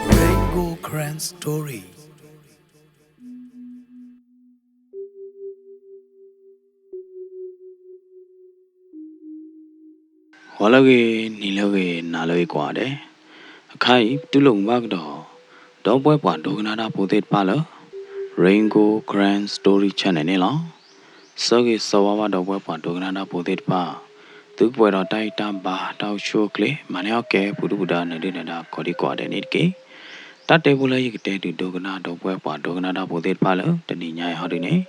Rainbow Karen Story. ဂီၤလၢအဂ့ၤ, နံၤလၢအဂ့ၤ, နၤလၢအဂ့ၤကိးဂၤဒဲး, အခါအံၤ ပတူၢ်လိာ်မုာ်ဘၣ်ကဒီး ဒီပုၢ်ဝဲၢ်ပှၤဒိကနၣ်တၢ်ဖိသ့ၣ်တဖၣ်လၢ Rain Gold Karen Story Channel န့ၣ်လီၤ. ဆၢဂ့ၤဆၢဝါဘၣ်ဒီပုၢ်ဝဲၢ်ပှၤဒိကနၣ်တၢ်ဖိသ့ၣ်တဖၣ်, သုကပှဲၤဒီးတၢ်အံၣ်တၢ်ဘါ တၢ်အိၣ်ဆူၣ်အိၣ်ချ့ မၤန့ၢ်အီၣ်ကဲ ပူၤဒုၣ်ပူၤဒါ နၢၤဒုၣ်နၢၤဒါ ကိးဒံကိးဂၤဒဲးန့ၣ်တက့ၢ်. တၢ်တဲဖိလၢယကတဲဒုးဒိကနၣ်ဒီပုၢ်ဝဲၢ်ပှၤဒိကနၣ်တၢ်ဖိသ့ၣ်တဖၣ်လၢတနံၤညါအံၤဟီဒုန့ၣ်,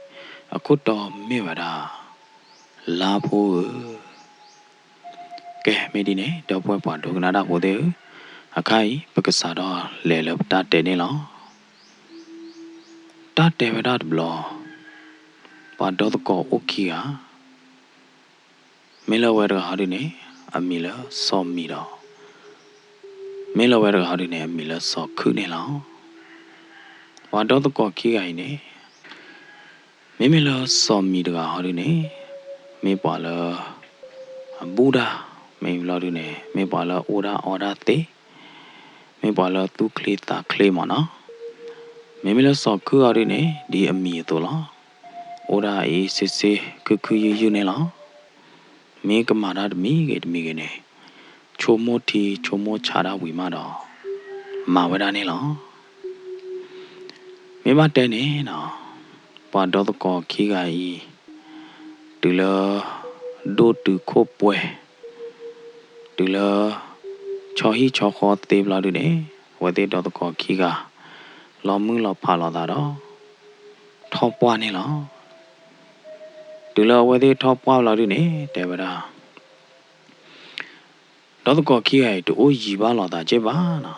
အခိၣ်တီမ့ၢ်ဝဲဒၣ် လါဖိဧၢ. ကဲ မ့ၢ်ဒ်န့ၣ် ဒီပုၢ်ဝဲၢ်ပှၤဒိကနၣ်တၢ်ဖိသ့ၣ်ဧၢ, အခါအံၤ ပကစးထီၣ်လဲၤလၢပတၢ်တဲန့ၣ်လီၤ. တၢ်တဲဝဲဒၣ်တဘျီ, ပှၤဒီသကိးအိၣ်ခံဂၤ, မ့ၢ်လၢအဝဲတဂၤဟီဒုန့ၣ် အမံၤလၢစီၤမံၤဒီး မ့ၢ်လၢအဝဲတဂၤဟီဒုန့ၣ် အမံၤလၢစီၤခုၣ်န့ၣ်လီၤ. ပှၤဒီသကိးခံဂၤအံၤန့ၣ် မ့မ့ၢ်လၢစီၤမံၤတဂၤဟီဒုန့ၣ် မ့ၢ်ပှၤလၢ အဘူၣ်တၢ်, မ့ၢ်ဘျီဒုန့ၣ် မ့ၢ်ပှၤလၢအအိၣ်ဒၣ်အီဒၣ်သ့, မ့ၢ်ပှၤလၢသူၣ်ချ့သးချ့မ့ၢ်နီၤ. မ့မ့ၢ်လၢစီၤခုၣ်ဟီဒုန့ၣ် ဒ်အမံၤအသိးလီၤ. အိၣ်ဒၣ်အ့ၣ်စ့စ့ ခုၣ်ခုၣ်ယုၢ်ယုၢ်န့ၣ်လီၤ. မ့ၢ်ကမၤတၢ်တမံၤဂ့ၤတမံၤဂ့ၤန့ၣ် ဆိကမိၣ်ထံဆိကမိၣ်ဆးဒၣ်ဝံၤမးဒီး မၤဝဲဒၣ်န့ၣ်လီၤ. မ့ၢ်ဘၣ်တဲန့ၣ်နီၤ, ပှၤဒီသကိးခံဂၤအံၤ တုၤလၢ ဒိၣ်တုၤခိၣ်ပှဲၤ, တုၤလၢ ဆီဟံၣ်ဆီဃီသ့ဘျီဒုန့ၣ် အဝဲသ့ၣ်ဒီသကိးခံဂၤ လီၤမုၢ်လီၤဖးလိာ်သးဒီး ထီၣ်ပှၢ်န့ၣ်လီၤ. တုၤလၢအဝဲသ့ၣ်ထီၣ်ပှၢ်ဘျီဒုန့ၣ် တဲဝဲဒၣ် ဒီသကိးခံဂၤအံၤ တအိၣ်ယံၤဘၣ်လိာ်သးက့ၢ်ဘၣ်နီၤ.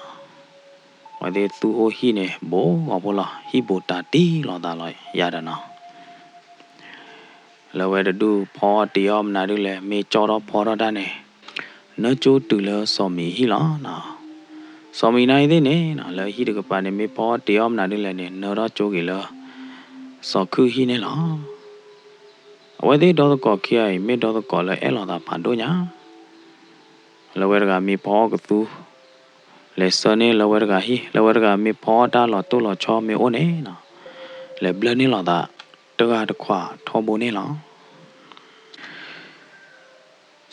အဝဲသ့ၣ်သူၣ်အိၣ်ဟံၣ်န့ၣ် ဘူးဂီၤဖိလီၤ, ဟံၣ်ဘူးတၤတံၢ်လိာ်သးလီၤယၤဒီးနီၤ. လၢဝဲတဒူၣ်ဖီအီၣ်တ့ၤအီၣ်မနုၤဒုလဲၣ်, မ့ၢ်ကၠီထီၣ်ဖီထီၣ်တၢ်န့ၣ် နၢကၠိတုၤလၢစီၤမံၤဟံၣ်လီၤနီၤ. စီၤမံၤနၤအံၤသ့ၣ်န့ၣ် လၢဟံၣ်တကပၤန့ၣ် မ့ၢ်ဖီအီၣ်တ့ၤအီၣ်မနုၤဒုလဲၣ်န့ၣ် နၢထီၣ်ကၠိက့ၤလၢ စီၤခုၣ်ဟံၣ်န့ၣ်လီၤ. အဝဲသ့ၣ်ဒီသကိးခံဂၤအံၤ မ့ၢ်ဒီသကိးလၢအဲၣ်လိာ်သးဖးဒိၣ်ညါ လၢဝဲတဂၤမ့ၢ်ဖီအီၣ်ကသူ လဲၤဆှၢန့ၢ်လၢဝဲတဂၤဟံၣ်, လၢဝဲတဂၤမ့ၢ်ဖီအီၣ်တၢ်လီၤတိၢ်လီၤဆီမ့ၢ်အိၣ်န့ၣ်နီၤ, လဲၤဘျၢန့ၢ်လိာ်သး တဂၤတခွးထီဘိန့ၣ်လီၤ.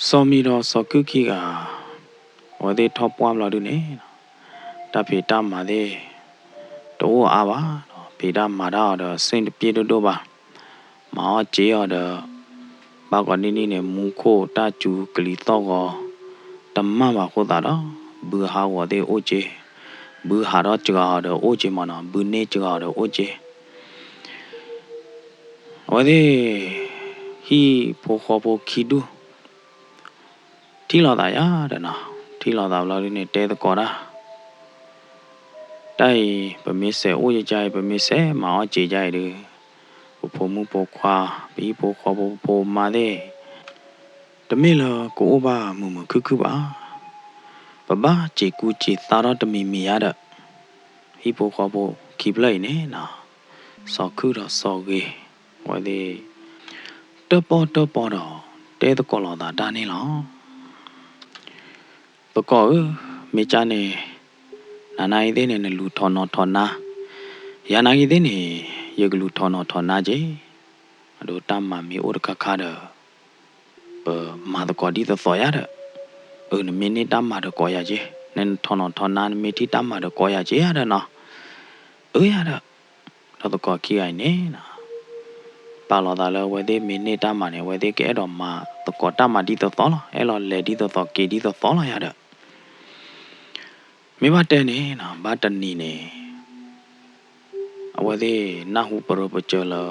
စီၤမံၤဒီးစီၤခုၣ်ခံဂၤ အဝဲသ့ၣ်ထီၣ်ပှၢ်ဘျီဒုန့ၣ် တၢ်ဖံးတၢ်မၤသ့ၣ် တအိၣ်အါဘၣ်, ဖံးတၢ်မၤတၢ်အီၤဒီး စ့ၣ်တပျ့ၣ်ဒိၣ်ဒိၣ်ဘၣ်, မၤအီၣ်စ့အီၤဒီး ဘၣ်ကိးနံၣ်နံၣ်န့ၣ် မူခိၣ်တၢ်စူၤကလံၤသီၣ်ဂီၤ တမၣ်ဘၣ်အဃိသတးဒီး ဘုဟးဂီၤသ့ၣ်အိၣ်စ့, ဘုဟးထီၣ်စှၤအီၤဒီးအိၣ်စ့မ့ၢ်နီၤ, ဘုန့ၢ်စှၤအီၤဒီးအိၣ်စ့ အဝဲသ့ၣ် ဟံၣ်ဖိဃီဖိခံဒူၣ် ထံၣ်လိာ်သးယၤဒီးနီၤ, ထံၣ်လိာ်သးဘျီဒုန့ၣ် တဲသကိးတၢ်, တၢ်အံၤ ပမ့ၢ်စဲးအိၣ်ယကါအံၤ, ပမ့ၢ်စဲးမၤအီၣ်စ့ကါအံၤဒီး ပဖိမုၣ်ဖိခွါ, ပဟံၣ်ဖိဃီဖိ ပဖိမါသ့ၣ် တမ့ၢ်လၢကအိၣ်ဘၣ်မုာ်မုာ်ခုၣ်ခုၣ်ဘၣ်. ပဘၣ်စံးကူစံးသးထီၣ်တမံၤမံၤယၤဒီး ဟံၣ်ဖိဃီဖိခံဖျၢၣ်အံၤန့ၣ်နီၤ, စီၤခုၣ်ဒီးစီၤဂ့ၤ အဝဲသ့ၣ် တၢၣ်ပီၣ်တၢၣ်ပီဒီး တဲသကိးလိာ်သးတၢ်န့ၣ်လီၤ. သကိးဧၢ, မ့ၢ်ကၢ်န့ၣ် နၤနၤအံၤသ့ၣ်န့ၣ် နလူၤထီၣ်နီၣ်ထီၣ်နါ, ယၤနၤအံၤသ့ၣ်န့ၣ် ယကလူၤထီၣ်နီၣ်ထီၣ်နါက့ၤ, အဒိတၢ်မၤမ့ၢ်အိၣ်တခါခါဒီး ပမၤသကိးဒ်သိးသိးယၤဒီး, အၢ နမ့ၢ်န့ၢ်တၢ်မၤဒီးကိးယၤက့ၤ, နထီၣ်နီၣ်ထီၣ်နါ နမ့ၢ်ထံၣ်တၢ်မၤဒီးကိးယၤက့ၤယၤဒီးနီၤ, အၢယၤဒီး, ဒီးသကိးခံဂၤအံၤန့ၣ် ပာ်လီၤသးလၢအဝဲသ့ၣ်မ့ၢ်န့ၢ်တၢ်မၤန့ၣ် အဝဲသ့ၣ်ကအဲၣ်ဒိးမၤသကိးတၢ်မၤဒ်သိးသိးလီၤ, အဲၣ်လီၤလဲၤဒ်သိးသိးက့ၤဒ်သိးသိးလီၤယၤဒီး မ့ၢ်ဘၣ်တဲန့ၣ်နီၤ, ဘၣ်တနံၤန့ၣ် အဝဲသ့ၣ်နၢ်ဟူပရၢပစၢၤလၢ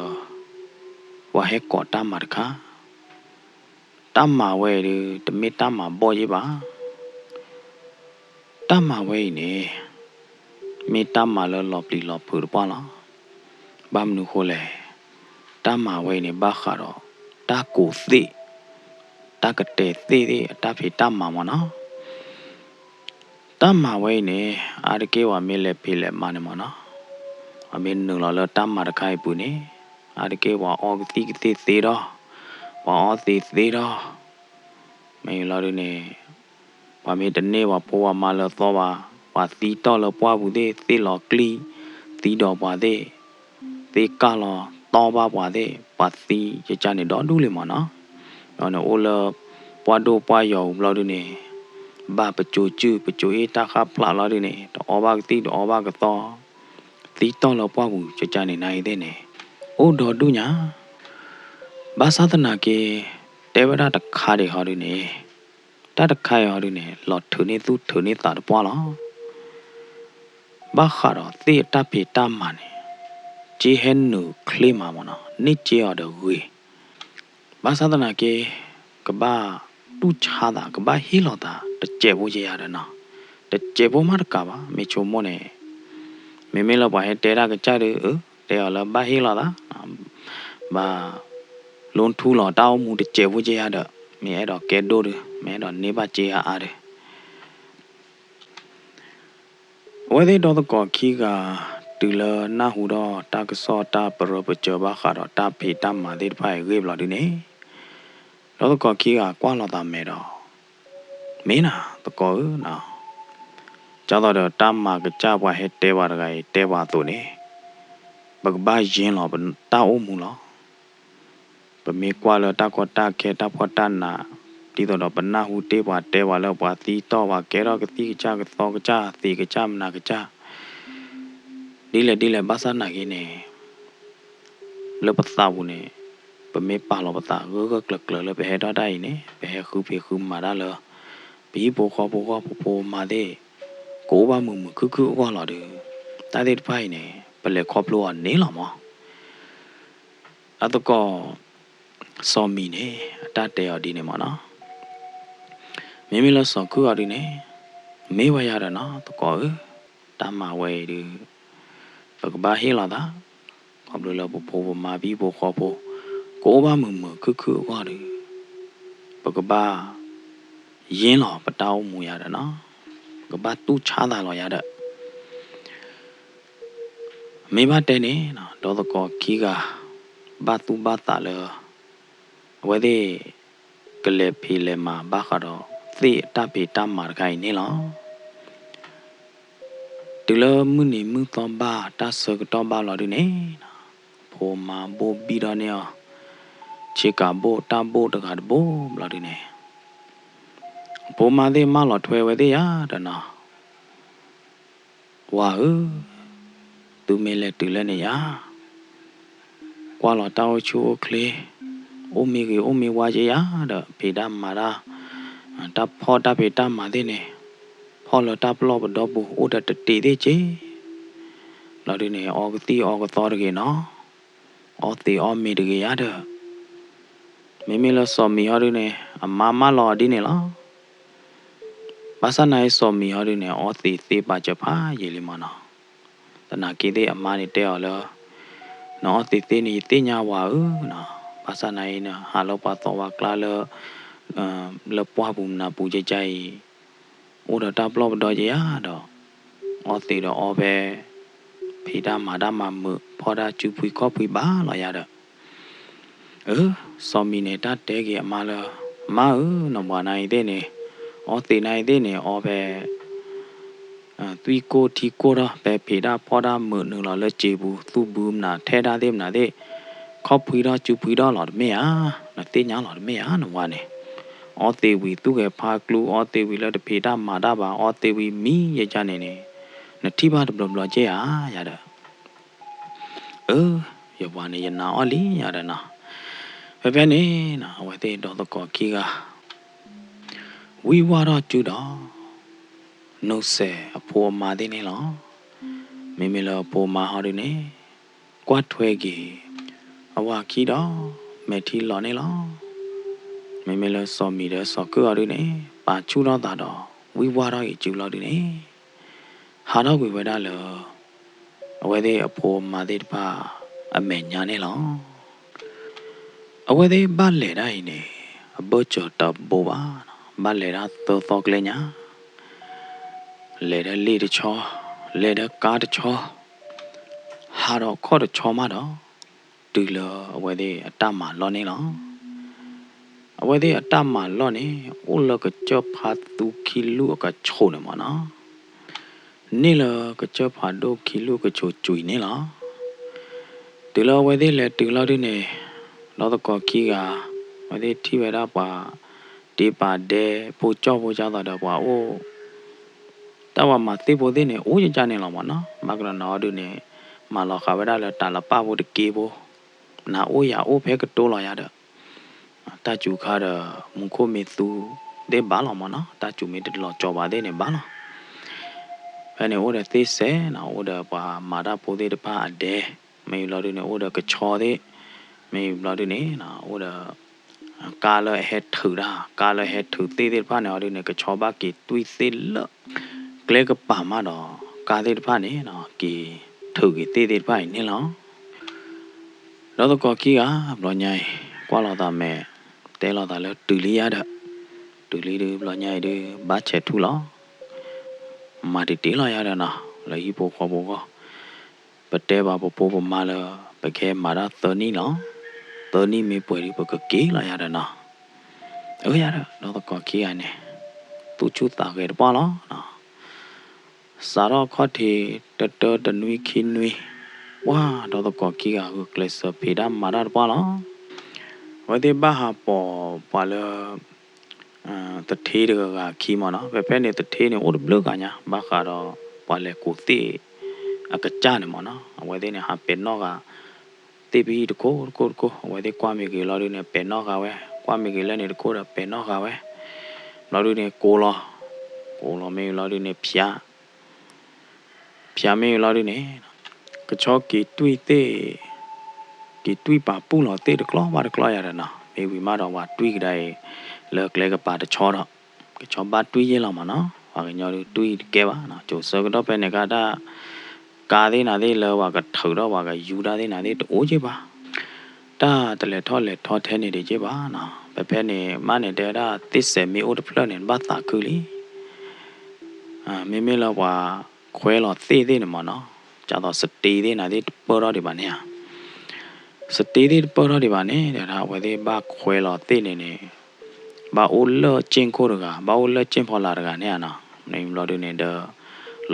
ပှၤဟဲကိးတၢ်မၤတခါ, တၢ်မၤဝဲအံၤဒုး တမ့ၢ်တၢ်မၤဘီၣ်ယ့ၢ်ဘၣ်. တၢ်မၤဝဲအံၤန့ၣ် မ့ၢ်တၢ်မၤလၢလီၤပျံၤလီၤဖုးတပှၢ်လီၤ. ဘၣ်မနုၤဃိလဲၣ်, တၢ်မၤဝဲအံၤန့ၣ် ဘၣ်ဃးဒီး တၢ်ကူးသ့ၣ်, တၢ်ကတဲာ်သ့ၣ်သ့ၣ် အတၢ်ဖံးတၢ်မၤမ့ၢ်နီၤ. တၢ်မၤဝဲအံၤန့ၣ် အါတက့ၢ်ပှၤမ့ၢ်လဲၤဖံးလဲၤမၤန့ၣ်မ့ၢ်နီၤ, ပှၤမ့ၢ်နုာ်လီၤလၢတၢ်မၤတခါအံၤပူၤန့ၣ် အါတက့ၢ်ပှၤအီကသံၣ်ကသ့ၣ်သ့ဒီး, ပှၤအီသံးသ့ဒီး, မ့ၢ်လီၤဒုန့ၣ် ပှၤမ့ၢ်တန့ၢ်ပှၤဖိပှၤမါလၢအသီဘၣ်, ပှၤသံတီၢ်လၢပှၢ်ပူၤသ့ၣ်, သ့ၣ်လီၤကျံၣ်, သံဒီးပှၤသ့ၣ်, သ့ၣ်ကၢ်လီၤတီၢ်ဘၣ်ပှၤသ့ၣ်, ပှၤသံကကၢ်န့ၣ်ဒီဒူၣ်လံမ့ၢ်နီၤ. ဒီးန့ၣ်အိၣ်လၢ ပှၢ်ဒိၣ်ပှၢ်ယီၤပူၤဘျီဒုန့ၣ် ဘၣ်ပစိၤစုၣ် ပစိၤအ့ၣ်တၢ်ဃၣ်ဖျးလီၤဒုန့ၣ် တအီဘၣ်ကသံၣ်တအီဘၣ်ကသီ, သံတီၢ်လၢပှၢ်ပူၤကကၢ်န့ၣ်နၤအံၤသ့ၣ်န့ၣ် အိၣ်ဒီဒူၣ်ညါ. ဘၣ်ဆၣ်သနာ်က့ တဲဝဲဒၣ်တခါဒံးဟီဒုန့ၣ်, တၢ်တခါအံၤဟီဒုန့ၣ် လီၤထုးန့ၢ်သူၣ်ထုးန့ၢ်သးတပှၢ်လီၤ. ဘၣ်ဃးဒီးသ့ၣ်အတၢ်ဖံးတၢ်မၤန့ၣ် က့ဟဲနုာ်ချ့မးမ့ၢ်နီၤ, န့ၢ်က့အီၤဒီးဂ့ၤ. ဘၣ်ဆၣ်သနာ်က့ ကဘၣ်တူၢ်ဆါသး ကဘၣ်ဟ့ၣ်လီၤသး တစဲးဖိက့ယၤဒီးနီၤ, တစဲးဖိမးတကးဘၣ် မ့ၢ်ဆိကမိၣ်န့ၣ်, မ့မ့ၢ်လၢပှၤဟဲတဲတၢ်ကစၢ်ဒီး အၢ တဲအီၤလၢဘၣ်ဟ့ၣ်လီၤသး, ဘၣ် လူထူလီၤတၢ်အိၣ်မူတစဲးဖိက့ယၤဒီး မ့ၢ်အဲၣ်ဒိးကဲဒိၣ်ဒီး မ့ၢ်အဲၣ်ဒိးန့ၢ်ဘၣ်က့အါအါဒီး အဝဲသ့ၣ်ဒီသကိးခံဂၤ တုၤလၢနၢ်ဟူဒီးတၢ်ကစီၣ်တၢ်ပရၢပစၢၤဘၣ်ဃးဒီးတၢ်ဖံးတၢ်မၤသ့ၣ်တဖၣ်အံၤဂ့ၢ်ဘျီဒုန့ၣ်, ဒီသကိးခံဂၤကွၢ်လီၤသးမဲာ်ဒီး, မ့ၢ်နၤသကိးဧၢ, ဒ်သိးဒီးတၢ်မၤကစၢ်ပှၤဟဲတဲပှၤတဂၤအံၤတဲပှၤအသိးန့ၣ်, ပကဘၣ်ယ့လီၤပတၢ်အိၣ်မူလီၤ. ပမ့ၢ်ကွၢ်လၢတၢ်ကီတၢ်ခဲတၢ်ဖှီၣ်တၢ်နး, ဒ်သိးဒီးပနၢ်ဟူတ့ၢ်ပှၤတဲပှၤလၢပှၤသံတီၢ်ပှၤကဲထီၣ်ကသံၣ်ကစၢ်ကသီကစၢ်သံးကစၢ်မနၤကစၢ်, ဒ်လဲၣ်ဒ်လဲၣ်ဘၣ်ဆၣ်သနာ်က့န့ၣ်, လၢပသးပူၤန့ၣ်, ပမ့ၢ်ပာ်လီၤပသးဂၢၢ်ဂၢၢ်ကျၢၤကျၢၤလၢပဟဲထီၣ်တၢ်အံၤန့ၣ် ပဟဲဃုဖံးဃုမၤတၢ်လၢ ပဟံၣ်ဖိဃီဖိဂီၢ်ဖိဖိမါသ့ၣ်, ကအိၣ်ဘၣ်မုာ်မုာ်ခုၣ်ခုၣ်အဂီၢ်လီၤဒီး, တၢ်သ့ၣ်တဖၣ်အံၤန့ၣ် ပလဲၤခီဖျိအီၤန့ၣ်လီၤမး. အသကိး စီၤမံၤန့ၣ် အတၢ်တဲအီၤဒ်န့ၣ်မးနီၤ, မ့မ့ၢ်လၢစီၤခုၣ်အီၤဒုန့ၣ်, မ့ၢ်ဝဲယၤဒီးနီၤသကိးဧၢ, တၢ်မၤဝဲအံၤဒုး ပကဘၣ်ဟ့ၣ်လီၤသး, ခီဖျိလၢပဖိပမါပဟံၣ်ဖိဃီဖိ ကအိၣ်ဘၣ်မုာ်မုာ်ခုၣ်ခုၣ်အဂီၢ်ဒီး, ပကဘၣ် ယ့လီၤပတၢ်အိၣ်မူယၤဒီးနီၤ, ပကဘၣ်တူၢ်ဆါသးလီၤယၤဒီး မ့ၢ်ဘၣ်တဲန့ၣ် ဒီသကိးခံဂၤ ဘၣ်သူၣ်ဘၣ်သးလၢ အဝဲသ့ၣ် ကလဲၤဖံးလဲၤမၤဘၣ်ဃးဒီး သ့ၣ်အတၢ်ဖံးတၢ်မၤတခါအံၤန့ၣ်လီၤ. တုၤလၢမုၢ်နံၤမုၢ်သီဘၣ် တၢ်ဆၢကတီၢ်ဘၣ်လီၤဒုန့ၣ်, ဖိမါဘိၣ်ဘံၣ်ဒီးန့ၢ်အီၤ ဆ့ကၤဘိၣ်တၢ်ဘိၣ်တဂၤတဘိၣ်ဘျီဒုန့ၣ်, ဖိမါသ့ၣ်မၢလီၤထွဲဝဲသ့ၣ်ယၤဒီးနီၤ ဝၤဧၢ, သုမ့ၢ်လဲၤတုၤလၢန့ၣ်ယၤ, ကွၢ်လီၤတၢ်အိၣ်ဆူၣ်အိၣ်ချ့, အိၣ်မ့ၢ်ဂ့ၤအိၣ်မ့ၢ်ဝါက့ယၤဒီး ဖံးတၢ်မၤတၢ်, တၢ်ဖီၣ်တၢ်ဖံးတၢ်မၤသ့ၣ်န့ၣ်, ဖီၣ်လၢတၢ်ပလီၢ်ပဒီပူၤ အိၣ်ဒီးတတံးသ့ၣ်က့, လီၤဒုန့ၣ် အီကသံၣ်အီကသီတဂ့ၤနီၤ, အီသံးအီမ့ၤတဂ့ၤယၤဒီး မ့မ့ၢ်လၢစီၤမံၤဟီဒုန့ၣ် အမါမၢလီၤဒ်န့ၣ်လီၤ. ဘၣ်ဆၣ်နာ်အံၤစီၤမံၤဟီဒုန့ၣ် အီသံးသ့ပာ်စၢၤဖးယံာ်လံမးနီၤ. သနာ်က့သ့ၣ်အမါန့ၣ်တဲအီၤလၢ နအီသံးသ့န့ၣ် ယသ့ၣ်ညါဝၤဧၢနီၤ. ဘၣ်ဆၣ်နာ်အံၤန့ၣ် ဟးလၢပှၤသီပှၤကျါလၢ လၢပှၢ်ပူၤမနၤပူၤကကါအံၤ အိၣ်ဒီးတၢ်ပလီၢ်ပဒီကယၤဒီး အီသံးဒီးအီဖဲ ဖံးတၢ်မၤတၢ်မၤမုာ် ဖီၣ်တၢ်စုဖှံခီၣ်ဖှံဘၣ်လီၤယၤဒီး အၢ စီၤမံၤန့ၣ် တၢ်တဲက့ၤအမါလၢ မါဧၢ နပှၤနၤအံၤသ့ၣ်န့ၣ် အီသံးနၤအံၤသ့ၣ်န့ၣ် အီဖဲ သွံၣ်ကိၢ်ထံကိၢ်ထီၣ် ဖဲဖံးတၢ်ဖီၣ်တၢ်မုာ်နုာ်လီၤလၢစံာ်ပူၤ သူၣ်ဘုမနၤထဲတၢ်သ့ၣ်မနၤသ့ၣ် ခီၣ်ဖှံထီၣ်စုဖှံထီၣ်လီၤတမ့ၢ်ဧါ. နသ့ၣ်ညါလီၤတမ့ၢ်ဧါ နဝၤန့ၣ် အီသံးဝံၤသူၣ်ဂဲၤဖးကျူ အီသံးဝံၤလၢတဖံးတၢ်မၤတၢ်ဘၣ် အီသံးဝံၤမံယကါန့ၣ်န့ၣ် နထံၣ်ဘၣ်တဘျီဘျီက့ဧါ ယၤဒီး အၢ ယပှၤန့ၣ် ယနာ်အီၤလံယၤဒီးနီၤ. ဖဲဖဲန့ၣ် အဝဲသ့ၣ်ဒီသကိးခံဂၤ ဝံၢ်ဝၢ်ထီၣ်စုဒီး နိးစဲးအဖိအမါသ့ၣ်န့ၣ်လီၤ. မ့မ့ၢ်လၢအဖိအမါဟီဒုန့ၣ် ကွၢ်ထွဲက့ၤ အဝၤခံဒီး မဲာ်ထံလီၤန့ၣ်လီၤ. မ့မ့ၢ်လၢစီၤမံၤဒီးစီၤခုၣ်အီၤဒုန့ၣ် ပာ်ဆူၣ်ထီၣ်သးဒီး ဝံၢ်ဝၢ်ထီၣ်ဂ့ၤစုလီၤဒုန့ၣ် ဟးထီၣ်ကွံာ်ဝဲဒၣ်လၢ အဝဲသ့ၣ်အဖိအမါသ့ၣ်တဖၣ်အမဲာ်ညါန့ၣ်လီၤ. အဝဲသ့ၣ်ဘၣ်လဲၤဒၣ်အံၤန့ၣ် အဘၢၣ်စၢၤတဘိဘၣ်, ဘၣ်လဲၤဒၣ်သၢသီကျဲညါ, လဲၤဒီးလ့ၣ်တဆီ, လဲၤဒီးကါတဆီ, ဟးဒီးခီၣ်တဆီမးဒီး တုၤလၢအဝဲသ့ၣ်အတၢ်မၤလီၢ်န့ၣ်လီၤ. အဝဲသ့ၣ်အတၢ်မၤလီၢ်န့ၣ် အိၣ်လၢကစၢၢ်ဖးသူခံလူၢ်အကဆိးန့ၣ်မ့ၢ်နီၤ, န့ၢ်လၢကစၢၢ်ဖးဒိၣ်ခံလူၢ်ကဆိးကွံာ်န့ၣ်လီၤ. တုၤလၢအဝဲသ့ၣ်လဲၤတုၤလီၤဒုန့ၣ် ဒီသကိးခံဂၤ အဝဲသ့ၣ်ထံၣ်ဝဲဒၣ်ပှၤ တ့ပာ်ဒဲ ဖိကၠီၣ်ဖိကၠီသးဒီးပှၤအိၣ် တၢ်ပှၤမၤသ့ၣ်ဖိသ့ၣ်န့ၣ် အိၣ်ယကၢ်န့ၣ်လီၤမ့ၢ်နီၤ, ဘၣ်ကဒီးနီၤအီၤဒုန့ၣ် မၤလီၤဃာ်ဝဲဒၣ်လၢတၢ်လပၢ်ဖိတက့ဖိ, နၤအိၣ်ယၤအိၣ်ဖဲကတိၤလီၤယၤဒီး တၢ်စူၤခါဒီး မူခိၣ်မ့ၢ်သူသ့ၣ်ဘၣ်လီၤမ့ၢ်နီၤ, တၢ်စူၤမ့ၢ်တလီၤကၠီၤဘၣ်သ့ၣ်န့ၣ်ဘၣ်လီၤ. ဖဲန့ၣ်အိၣ်ဒီးသ့ၣ်စဲးနီၤ, အိၣ်ဒီးပှၤမၤတၢ်ဖိသ့ၣ်တဖၣ်အဒဲ, မ့ၢ်ဘျီဒုန့ၣ် အိၣ်ဒီးကဆီသ့ၣ်, မ့ၢ်ဘျီဒုန့ၣ် အိၣ်ဒီး ကါလၢအဟဲထုးတၢ်, ကါလၢဟဲထုးသ့ၣ်သ့ၣ်တဖၣ်န့ၣ်အီၤဒုန့ၣ် ကဆီဘၣ်က့ၤတွံၢ်သ့ၣ်လၢ ကျဲကပၤမးဒီး ကါသ့ၣ်တဖၣ်န့ၣ် က့ၤထုးက့ၤသ့ၣ်သ့ၣ်တဖၣ်အံၤန့ၣ်လီၤ. ဒီသကိးခံဂၤ ဘျီညါအံၤ ကွၢ်လိာ်သးမဲာ် တဲလိာ်သးလၢတုၤလံယၤဒီး တုၤလံဒု ဘျီညါအံၤဒု ဘၣ်ဆဲးထူၣ်လီၤ. မၤတံာ်တံာ်လီၤယၤဒီးနီၤ လၢဟံၣ်ဖိဃီဖိအဂီၢ်, ပတဲဘၣ်ပဖိပမါလၢ ပကဟဲမၤတၢ်သၢနံၣ်လီၤ. သၢနံၣ်မ့ၢ်ပှဲၤဒု ပကက့ၤလီၤယၤဒီးနီၤ. အၢယၤဒီး ဒီသကိးခံဂၤန့ၣ် သူၣ်ဆူၣ်သးဂဲၤတပှၢ်လီၤ. စးထီၣ်ခီၣ်ထံး တတၢတနွံခံနွံ ပှၢ်ဒီသကိးခံဂၤ ဂုာ်ကျဲးစၢးဖံးတၢ်မၤတၢ်တပှၢ်လီၤ. အဝဲသ့ၣ်ဘၣ်ဟးပိာ်ပှၤလၢ သထ့တဂၤဂၤအခံမ့ၢ်နီၤ, ဖဲဖဲန့ၣ်သထ့န့ၣ် အိၣ်တဘျုးဂၤညါ ဘၣ်ဃးဒီးပှၤလဲၤကိးသ့ၣ်အကစၢ်န့ၣ်မ့ၢ်နီၤ, အဝဲသ့ၣ်န့ၣ်ဟးပဲာ်နီၣ်ဃာ် သ့ၣ်ပဟံၣ်တခိၣ်တခိၣ်တခိၣ်, အဝဲသ့ၣ်ကွၢ်မ့ၢ်ဂ့ၤလီၤဒုန့ၣ် ပဲာ်နီၣ်ဃာ်ဝဲ, ကွၢ်မ့ၢ်ဂ့ၤလၢန့ၣ်တခိၣ်ဒီးပဲာ်နီၣ်ဃာ်ဝဲ, ဘျီဒုန့ၣ်ကိးလီၤ, ကိးလီၤမ့ၢ်လီၤဒုန့ၣ်ဖၠး ဖၠးမ့ၢ်လီၤဒုန့ၣ် ကဆီက့ၤတွံၢ်သ့ၣ်, က့ၤတွံၢ်ပာ်ပူၣ်လီၤသ့ၣ်တကျီဘၣ်တကျီယၤဒီးနီၤ, မ့ၢ်ဝံၤမးဒီးပှၤတွံၢ်ကဒါအံၤ လၢကျဲကပၤတဆီဒီး ကဆီဘၣ်တွံၢ်ယဲၢ်လီၤမ့ၢ်နီၤ, ပှၤကညီဒုတွံၢ်တကဲဘၣ်နီၤ, ကၠိၤဆၢကတီၢ်ဖဲန့ၣ်ကဒီး ကါသ့ၣ်နၤသ့ၣ်လၢပှၤကထုးထီၣ်ပှၤကယူၤတၢ်သ့ၣ်နၤသ့ၣ်တအိၣ်က့ဘၣ်, တၢ်တလဲၤထီၣ်လဲၤထီထဲန့ၣ်တက့ဘၣ်နီၤ, ဖဲဖဲန့ၣ်မးန့ၣ် တဲဝဲဒၣ်သ့ၣ်စဲးမ့ၢ်အိၣ်တဖျၢၣ်န့ၣ် ဘၣ်သးခုလံ မ့မ့ၢ်လၢပှၤခွဲးလီၤသ့ၣ်သ့ၣ်န့ၣ်မ့ၢ်နီၤ, ဒ်သိးစတ့သ့ၣ်နၤသ့ၣ်တပၢၢ်ထီၣ်ဒံးဘၣ်န့ၣ်ဧါ, စတ့သ့ၣ်တပၢၢ်ထီၣ်ဒံးဘၣ်န့ၣ် တဲဒၣ်အဝဲသ့ၣ်ဘၣ်ခွဲးလီၤသ့ၣ်န့ၣ်န့ၣ် ဘၣ်အိၣ်လၢကၠ့ၣ်ခိၣ်တဂၤ ဘၣ်အိၣ်လၢကၠ့ၣ်ဖီလာ်တဂၤန့ၣ်ဧါနီၤ, န့ၣ်ဘျီဒုန့ၣ်ဒီး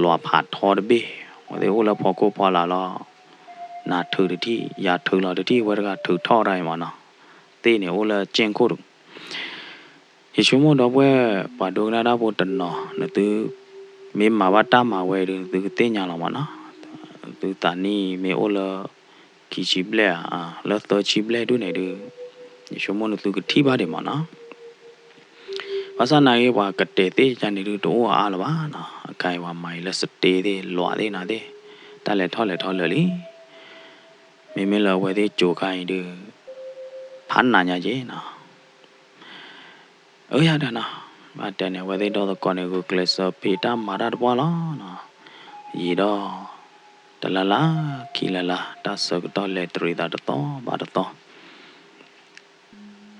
လွးဖးထီတဘ့ၣ် အဝဲသ့ၣ်အိၣ်လၢဖီခိၣ်ဖီလာ်လီၤ, နၤထုးတထံၣ် ယၤထုးလီၤတထံၣ် ဝဲတဂၤထုးထီၣ်တၢ်အံၤမ့ၢ်နီၤ, သ့ၣ်န့ၣ်အိၣ်လၢကၠ့ၣ်ခိၣ်တဂၤ ယဆိကမိၣ်ဒီပုၢ်ဝဲၢ်ပှၤဒိကနၣ်တၢ်ဖိတနီၤ နသုမ့ၢ်မၤဘၣ်တၢ်မၤဝဲဒုး နသုကသ့ၣ်ညါလီၤမ့ၢ်နီၤ, သုသးနံၣ်မ့ၢ်အိၣ်လၢ ခံဆံဘျဲၣ်ဧါ, လၢသၢဆံဘျဲၣ်ဒုးန့ၣ်ဒုး ယဆိကမိၣ်နသုကထံၣ်ဘၣ်ဒံးမ့ၢ်နီၤ, ဘၣ်ဆၣ်နာ်က့ ပှၤကတဲာ်သ့ၣ်ကန့ၣ်ဒုး တအိၣ်အါအါလၢၤဘၣ်နီၤ, အခဲအံၤပှၤမၤအံၤလၢစတ့သ့ၣ် လွးသ့ၣ်နၤသ့ၣ် တၢ်လဲၤထီၣ်လဲၤထီလၢာ်လံ မ့မ့ၢ်လၢအဝဲသ့ၣ်ကၠိခါအံၤဒုး ဖးနးညါက့ၤနီၤ, အၢယၤဒီးနီၤ, ဘၣ်တဲန့ၣ် အဝဲသ့ၣ်ဒီသကိးန့ၣ် ဂုာ်ကျဲးစၢးဖံးတၢ်မၤတၢ်တပှၢ်လီၤနီၤ, ယံာ်ဒီး တလါလါ ခံလါလါ တၢ်ဆၢကတီၢ်လဲၤတရံးသးတသီဘၣ်တသီ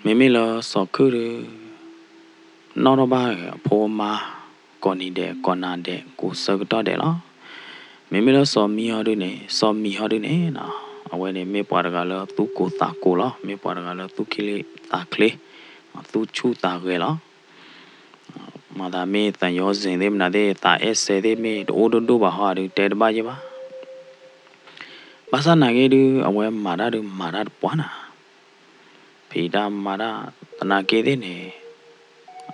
မ့မ့ၢ်လၢစီၤခုၣ်ဒုး နီၣ်ထီၣ်ဘၣ်အဖိအမါ ကိးနံၤဒဲး ကိးနၤဒဲး ကိးဆၢကတီၢ်ဒဲးလီၤ. မ့မ့ၢ်လၢစီၤမံဟီဒုးန့ၣ် စီၤမံဟီဒုးန့ၣ်နီၤ အဝဲန့ၣ်မ့ၢ်ပှၤတဂၤလၢသူၣ်ကိၢ်သးကိၢ်လီၤ. မ့ၢ်ပှၤတဂၤလၢသူၣ်ချ့သးချ့ သူၣ်ဆူၣ်သးဂဲၤလီၤ. မၤသးမ့ၢ်သးညီစ့ၣ်သ့ၣ်မနုၤသ့ၣ် သးအဲၣ်စဲသ့ၣ်မ့ၢ်တအိၣ်ဒိၣ်ဒိၣ်ဘၣ်ဟီဒုး တဲတဘၣ်ယဲၢ်ဘၣ်. ဘၣ်ဆၣ်နာ်က့ဒုး အဝဲမၤတၢ်ဒုးမၤတၢ်တပှၢ်နၤ ဖံးတၢ်မၤတၢ် သနာ်က့သ့ၣ်န့ၣ်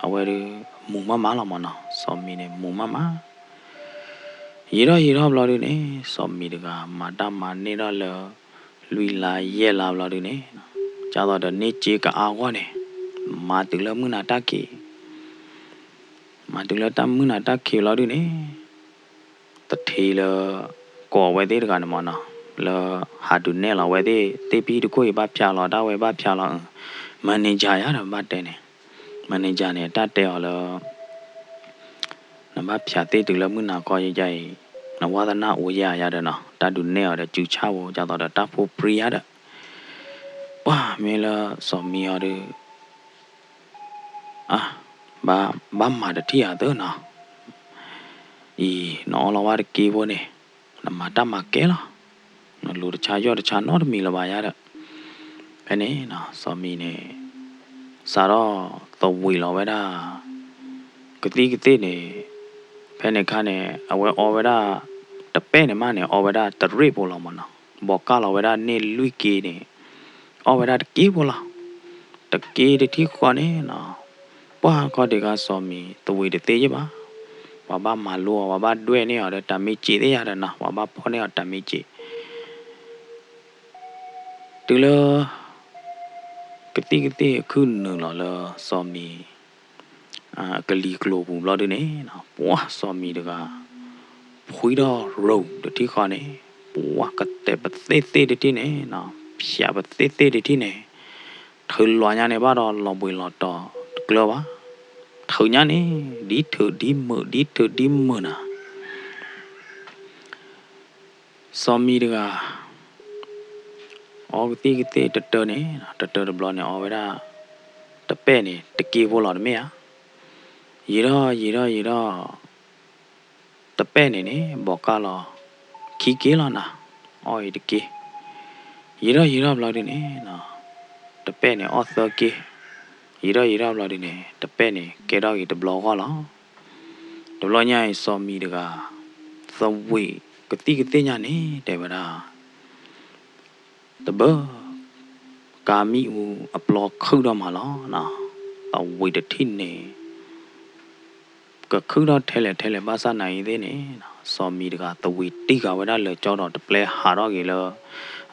အဝဲဒုး မူၤမးမးလီၤမ့ၢ်နီၤ. စီၤမံၤန့ၣ် မူၤမးမး ယံာ်ထီၣ်ယံာ်ထီၣ်ဘျီဒုးန့ၣ် စီၤမံၤတဂၤ မၤတၢ်မၤန့ၢ်ထီၣ်လၢ လွံၢ်လါယဲၢ်လါဘျီဒုးန့ၣ် ဒ်သိးဒီးန့ၢ်စ့ကအါဂီၢ်န့ၣ် မၤတုၤလၢမုၢ်နၤတၢ်ခံး မၤတုၤလၢတၢ်မုၢ်နၤတၢ်ခံးဘျီဒုးန့ၣ် သထ့လၢ ကိးဝဲသ့ၣ်တဂၤန့ၣ်မ့ၢ်နီၤ လၢဟးဒုးနဲၣ်လီၤဝဲသ့ၣ် သ့ၣ်ပဟံၣ်တခိၣ်အံၤဘၣ်ဖၠးလီၤ ဒၣ်ဝဲဘၣ်ဖၠးလီၤ manager ယါဒီးဘၣ်တဲန့ၣ် manager န့ၣ် တၢ်တဲအီၤလၢ နဘၣ်ဖၠးသ့ၣ်တုၤလၢမုၢ်နၤခီယဲယါအံၤ, နဝါသနၢ်အိၣ်ယဲယါဒီးနီၤ, တၢ်ဒုးနဲၣ်အီၤဒီး စုဆၣ်ဖိ ဒ်သိးဒီးတၢ်ဖိပြံယါဒီး, ပှၢ်မ့ၢ်လၢစီၤမံအီၤဒီး, အါ, ဘၣ်မၤတထံၣ်အသၢနီၤ, အံၤ နအီလီၤဝဲတက့ဖိန့ၣ်, နမၤတၢ်မၤကဲလီၤ, နလူၤတဆါယီၢ်တဆါနီတမံၤလၢၤဘၣ်ယါဒီး, ဖဲန့ၣ်နီၤ စီၤမံန့ၣ် စးထီၣ်သဝံးလီၤဝဲဒၣ် ကသံၣ်ကသ့ၣ်န့ၣ်, ဖဲန့ၣ်အခါန့ၣ် အဝဲအီဝဲဒၣ် တပဲၣ်န့ၣ်မးန့ၣ် အီဝဲဒၣ်တရ့ၣ်ဖိလီၤမးနီၤ, ဘီးကၢ်လီၤဝဲဒၣ်န့ၣ်လွံၢ်က့န့ၣ်, အီဝဲဒၣ်တက့ဖိလီၤ, တက့တထံၣ်ဃီန့ၣ်နီၤ, ပှၢ်ခီဒံးခါစီၤမံသဝံးတသ့ယဲၢ်ဘၣ်, ပှၤဘၣ်မၤလိအီၤ ပှၤဘၣ်ဒွဲၣ်န့ၢ်အီၤဒီးတၢ်မ့ၢ်စ့သ့ၣ်ယါဒီးနီၤ, ပှၤဘၣ်ဖီၣ်န့ၢ်အီၤတၢ်မ့ၢ်စ့ တုၤလၢ ကသံၣ်ကသ့ၣ်အခုၣ်နုာ်လီၤလၢစီၤမံ ကလံၤကျိၤပူၤဘျီဒုန့ၣ်, ပှၢ်စီၤမံတဂၤ ဖှံထီၣ်ရိၤတထံၣ်ဃီန့ၣ်, ပှၢ်ကတဲာ်ပသ့ၣ်သ့ၣ်တထံၣ်န့ၣ်, ဖၠးပသ့ၣ်သ့ၣ်တထံၣ်န့ၣ်, ထုးလွးညါန့ၣ်ဘၣ်ဒီးလီၤဘှံးလီၤတီၤတကျၢၤဘၣ်, ထုးညါန့ၣ် ဒ်ထုးဒ်မုာ် ဒ်ထုးဒ်မုာ်နၤ စီၤမံတဂၤ အီကသံၣ်ကသ့ၣ်တတၢန့ၣ်, တတၢတဘျီန့ၣ် အီဝဲဒၣ် တပဲၣ်န့ၣ် တက့ဖိလီၤတမ့ၢ်ဧါ, ယံာ်ထီၣ်ယံာ်ထီၣ်ယံာ်ထီၣ် တပဲၣ်န့ၣ်န့ၣ် ဘီးကၢ်လီၤ ခံက့လီၤနၤ, အီအံၤတက့, ယံာ်ထီၣ်ယံာ်ထီၣ်ဘျီဒုန့ၣ်, တပဲၣ်န့ၣ်အီၣ်သၢက့, ယံာ်ထီၣ်ယံာ်ထီၣ်ဘျီဒုန့ၣ် တပဲၣ်န့ၣ် ကဲထီၣ်က့ၤတဘျီဂီၢ်လီၤ. တဘျီညါအံၤ စီၤမံတဂၤ သဝံးကသံၣ်ကသ့ၣ်ညါန့ၣ် တဲဝဲဒၣ်, တဘၢ ကါမံအူအပျီခုၣ်ထီၣ်မးလီၤ. သဝံးတထံၣ်န့ၣ် ကခုၣ်ထီၣ်ထဲလဲၣ်ထဲလဲၣ်ဘၣ်ဆၣ်နာ်အံၤသ့ၣ်န့ၣ်, စီၤမံတဂၤ သဝံးတံၢ်ဃာ်ဝဲဒၣ်လၢာ်ကၠီဒီး တပျဲဟးထီၣ်က့ၤလၢ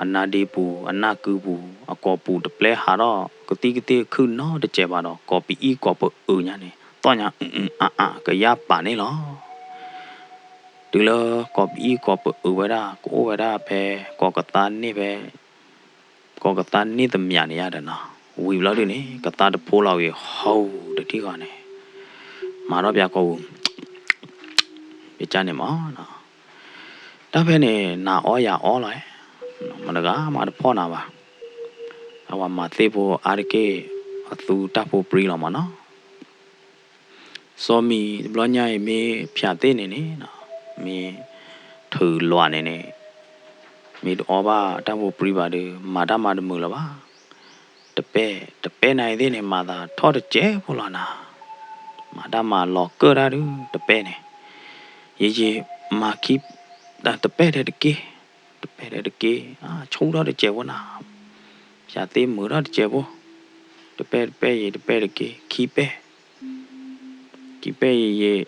အနါဒ့ပူၤ အနၢ်ကုပူၤ အကိာ်ပူၤ တပျဲဟးထီၣ်ကသံၣ်ကသ့ၣ်ခုၣ်နီတစဲးဘၣ်ဒီး ကိးပအံၣ်ကိးပအုးညါန့ၣ် သီၣ်ညါအအါအါ ကယၢ်ပာ်န့ၣ်လီၤ. တုၤလၢကိးပအံၣ်ကိးပအုးဝဲဒၣ် ကအိၣ်ဝဲဒၣ်ဖဲ ကိးကသါန့ၢ်ဖဲ ကိးကသါန့ၢ်သမၠးန့ၣ်ယါဒီးနီၤ, ဝံၤဘျီဒုန့ၣ် ကသါတဖိလီၤဂ့ၤ ဟူတထံၣ်ဃီန့ၣ်, မၤထီၣ်ပၠးကိာ်ပူၤ ပကန့ၣ်မး, တၢ်ဖဲန့ၣ် နၤအီယၤအီလီၤ, မတဂၤမၤတဖီၣ်နၤဘၣ်. အဝဲမၤသ့ၣ်ဖိအါတက့ၢ် အသူတၢ်ဖိပြံလီၤမးနီၤ. စီၤမံၤတဘျီညါအံၤ မ့ၢ်ဖၠးသ့ၣ်န့ၣ်န့ၣ်, မ့ၢ်ထုးလွးန့ၣ်န့ၣ်, မ့ၢ်တအီဘၣ်တၢ်ဖိပြံဘၣ်ဒီး မၤတၢ်မၤတမုာ်လၢၤဘၣ်. တပဲၣ် တပဲၣ်နၤအံၤသ့ၣ်န့ၣ် မၤသးထီၣ်တစဲးဖိလီၤနၤ, မၤတၢ်မၤလီၤကၢၢ်တၢ်ဒုး တပဲၣ်န့ၣ်, ယယံာ်မၤခံ တပဲၣ်ထဲတက့ၢ်, တပဲၣ်ထဲတက့ၢ်, ဆူၣ်ထီၣ်တစဲးဖိနၤ, ဖၠးသ့ၣ်မုာ်ထီၣ်တစဲးဖိ, တပဲၣ်တပဲၣ်ယံာ် တပဲၣ်တက့ၢ် ခံပဲၣ် ခံပဲၣ်ယံာ်ယံာ်,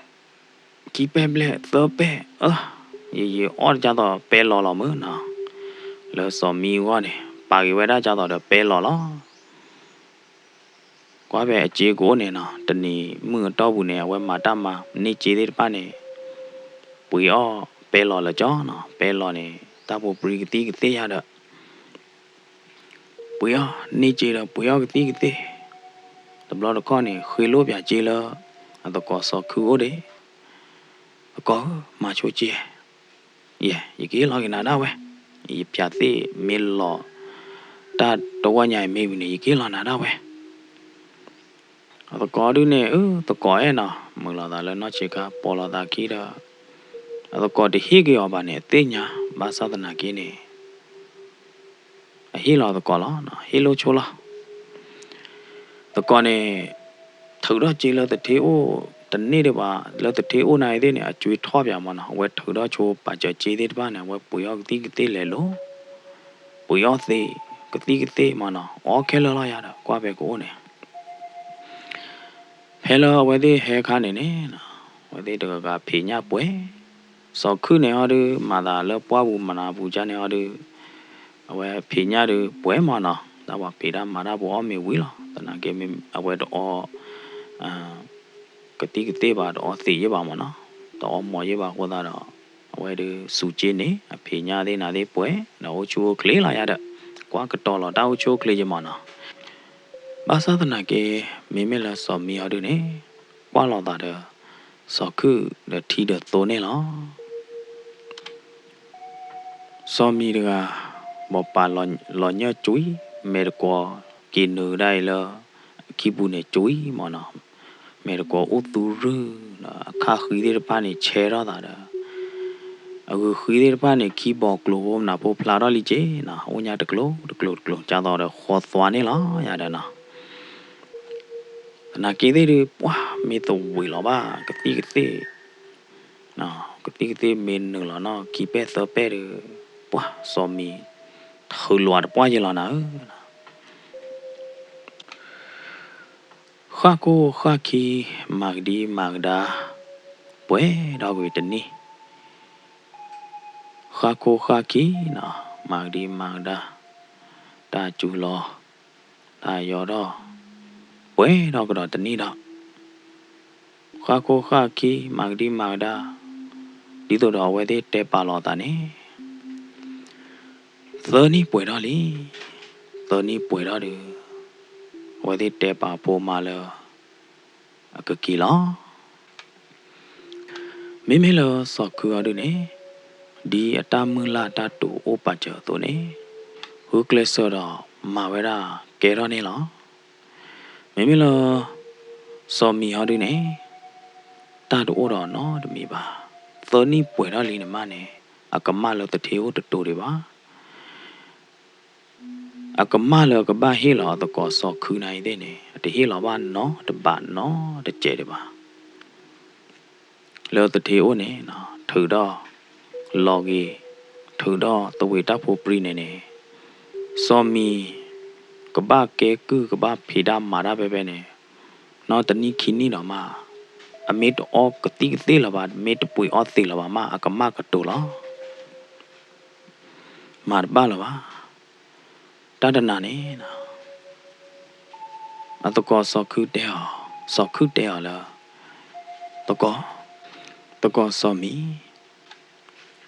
ခံပဲၣ်ဘျဲၣ် သၢပဲၣ်, ယံာ်ယံာ်အီၣ်တကၢ်သိးပဲလီၤလီၤမုၢ်နီၤ, လၢစီၤမံၤအဂီၢ်န့ၣ် ပာ်က့ၤဝဲဒၣ်ကၢ်သိးဒီးပဲလီၤလီၤ. ကွၢ်ဖဲအစ့ကအိၣ်န့ၣ်နီၤ, တနံၤမုၢ်အတီၢ်ပူၤန့ၣ် အဝဲမၤတၢ်မၤန့ၢ်စ့သ့ၣ်တဖၣ်န့ၣ်, ပှ့ၤအီၣ်ပဲလီၤလၢကၠီနီၤ, ပဲလီၤန့ၣ် တၢ်ဖိပြံကသံၣ်ကသ့ၣ်ယါဒီး ပှ့ၤအီၣ်န့ၢ်စ့ဒီး ပှ့ၤအီၣ်ကသံၣ်ကသ့ၣ်, တဘျီတခီၣ်န့ၣ် ဃ့လိၣ်ပၠးစ့လၢ အသကိးစီၤခုအိၣ်ဒံး, သကိးဧၢ မၤဆိစ့, ယဲ ယကဟ့ၣ်လီၤက့ၤနၤဒၣ်ဝဲ, ယဖၠးသ့ၣ်မ့ၢ်လီၤ တၢ်တဝီညါအံၤမ့ၢ်ဝံၤန့ၣ် ယကဟ့ၣ်လီၤနၤဒၣ်ဝဲ အသကိးဒုန့ၣ် အၢ သကိးအဲၣ်နီၤ, မုာ်လိာ်သးလၢနီၢ်ဆံးခါ ပိာ်လိာ်သးခံဒီး အသကိးတဟ့ၣ်က့ၤအီၤဘၣ်န့ၣ် အသ့ၣ်ညါ, ဘၣ်ဆၣ်သနာ်က့န့ၣ် အဟ့ၣ်လီၤသကိးလီၤ, ဟ့ၣ်လိၣ်ဆိလီၤ. သကိးန့ၣ် ထုးထီၣ်စ့လၢသထ့အိၣ်တန့ၢ်ဒံးဘၣ်, လၢသထ့အိၣ်နၤအံၤသ့ၣ်န့ၣ် အကွ့ထီၣ်ပၠးမးနီၤ, အဝဲထုးထီၣ်ဆိပာ်စၢၤစ့သ့ၣ်တဖၣ်န့ၣ် အဝဲပှ့ၤအီၣ်ကသံၣ်ကသ့ၣ်လဲၤလိၤ, ပှ့ၤအီၣ်သ့ကသံၣ်ကသ့ၣ်မးနီၤ, အီခဲလၢာ်လီၤယါဒီး ကွၢ်ဖဲကအိၣ်န့ၣ် ဖဲလၢအဝဲသ့ၣ်ဟဲခါန့ၣ်န့ၣ်, အဝဲသ့ၣ်တဂၤဂၤဖံးညၣ်ပှဲၤ, စီၤခုၣ်န့ၣ်ဟီဒုး မၤသးလၢပှၢ်ပူၤမနၤပူၤကၢ်န့ၣ်ဟီဒုး, အဝဲဖံးညၣ်ဒုးပှဲၤမးနီၤ, တၢ်ပှၤဖံးတၢ်မၤတၢ်ဖိအီၣ်မ့ၤဝံၤလီၤ, သနာ်က့မ့ၢ်အဝဲတအီ ကသံၣ်ကသ့ၣ်ဘၣ် တအီသံးယဲၢ်ဘၣ်မးနီၤ, တအီမီၤယဲၢ်ဘၣ်အဃိသတးဒီး အဝဲဒုးစူးက့န့ၣ် အဖံးညၣ်သ့ၣ်နၤသ့ၣ်ပှဲၤ ဒီးအိၣ်ဆူၣ်အိၣ်ချ့လီၤယါဒီး ကွၢ်ကတီၤလီၤတၢ်အိၣ်ဆူၣ်အိၣ်ချ့ယဲၢ်မးနီၤ. ဘၣ်ဆၣ်သနာ်က့ မ့မ့ၢ်လၢစီၤမံၤအီၤဒုန့ၣ် ကွၢ်လိာ်သးဒီး စီၤခုၣ်ဒီးထံဒီးသိန့ၣ်လီၤ. စီၤမံၤတဂၤ ဘိးပာ်လီၤညၢၣ်ကွံာ် မဲာ်တကွီၤက့ၤနုာ်ဒၣ်အံၤလၢ အခံပူၤန့ၣ်ကွံာ်မၢ်နီၤ, မဲာ်တကွီၤအိၣ်သူရုၢ်ဒီး အခၣ်ဃံသ့ၣ်တဖၣ်န့ၣ်ဆဲထီၣ်သးဒီး အဂုာ်ဃံသ့ၣ်တဖၣ်န့ၣ် ခံဘီကျိၤဖိမနၤဖိဖျါထီၣ်လံက့နီၤ, အိၣ်ညါတကျိၤတကျိၤတကျိၤ ကၢ်သိးဒီးဃီသွါန့ၣ်လီၤယၤဒီးနီၤ. သနာ်က့သ့ၣ်ဒုး ပှၢ်မ့ၢ်သဝံၤလီၤဘၣ် ကသံၣ်ကသ့ၣ် ကသံၣ်ကသ့ၣ်မ့ၢ်နုာ်လီၤနီၤ ခံပဲၢ်သၢပဲၢ်ဒီး ပှၢ်စီၤမံၤ ထုးလွၤတပှၢ်ယဲလီၤနၤဧၢ. ဃၣ်ခိၣ်ဃၣ်ခံ မၤကဒံမၤကဒါ ပှဲၤဒီးကွံာ်တနံၣ်, ဃၣ်ခိၣ်ဃၣ်ခံနီၤ မၤကဒံမၤကဒါ တၢ်စူၤလီၤ တၢ်ယီၤထီၣ် ပှဲၤဒီးကဒီးတနံၣ်ဒီး ဃၣ်ခိၣ်ဃၣ်ခံ မၤကဒံမၤကဒါ ဒ်သိးဒီးအဝဲသ့ၣ်တဲပာ်လီၤအသးန့ၣ် သၢနံၣ်ပှဲၤထီၣ်လံ. သၢနံၣ်ပှဲၤထီၣ်ဒီး အဝဲသ့ၣ်တဲပာ်ဖိမါလၢ အကက့ၤလီၤ. မ့မ့ၢ်လၢစီၤခုၣ်အီၤဒုန့ၣ် ဒ်အတၢ်မုၢ်လၢ်တၢ်တိာ်အိၣ်ပာ်စၢၤအသိးန့ၣ် ဂုာ်ကျဲးစၢးဒီးမၤဝဲဒၣ်ကဲထီၣ်န့ၣ်လီၤ. မ့မ့ၢ်လၢ စီၤမံၤအီၤဒုန့ၣ် တၢ်တအိၣ်ဒီးနီတမံၤဘၣ်. သၢနံၣ်ပှဲၤထီၣ်လံန့ၣ်မးန့ၣ် အကမၣ်လၢသထ့အိၣ်တတိၤဒံးဘၣ်. အကမၣ်လၢအကဘၣ်ဟ့ၣ်လီၤအသကိးစီၤခုၣ်နၤအံၤသ့ၣ်န့ၣ် အတဟ့ၣ်လီၤဘၣ်နီတဘးနီတစဲးဒံးဘၣ်. လၢသထ့အိၣ်န့ၣ် ထုးထီၣ်လီၤဂ့ၤ ထုးထီၣ်သဝ့ၤတၢ်ဖိပြံန့ၣ်န့ၣ် စီၤမံၤ ကဘၣ်ကဲကုၢ်ကဘၣ်ဖံးတၢ်မၤတၢ်ဖဲဖဲန့ၣ် နီတနံၣ်ခံနံၣ်ဒီးမး အမ့ၢ်တအီကသံၣ်ကသ့ၣ်လၢၤဘၣ် မ့ၢ်တပှ့ၤအီသံးလၢၤဘၣ်မး အကမၣ်ကတိၤလီၤ. မၤတဘၣ်လၢၤဘၣ်. တၢ်တနၤန့ၣ် အသကိးစီၤခုၣ်တဲအီၤ, စီၤခုၣ်တဲအီၤလၢ သကိး, သကိးစီၤမံၤ,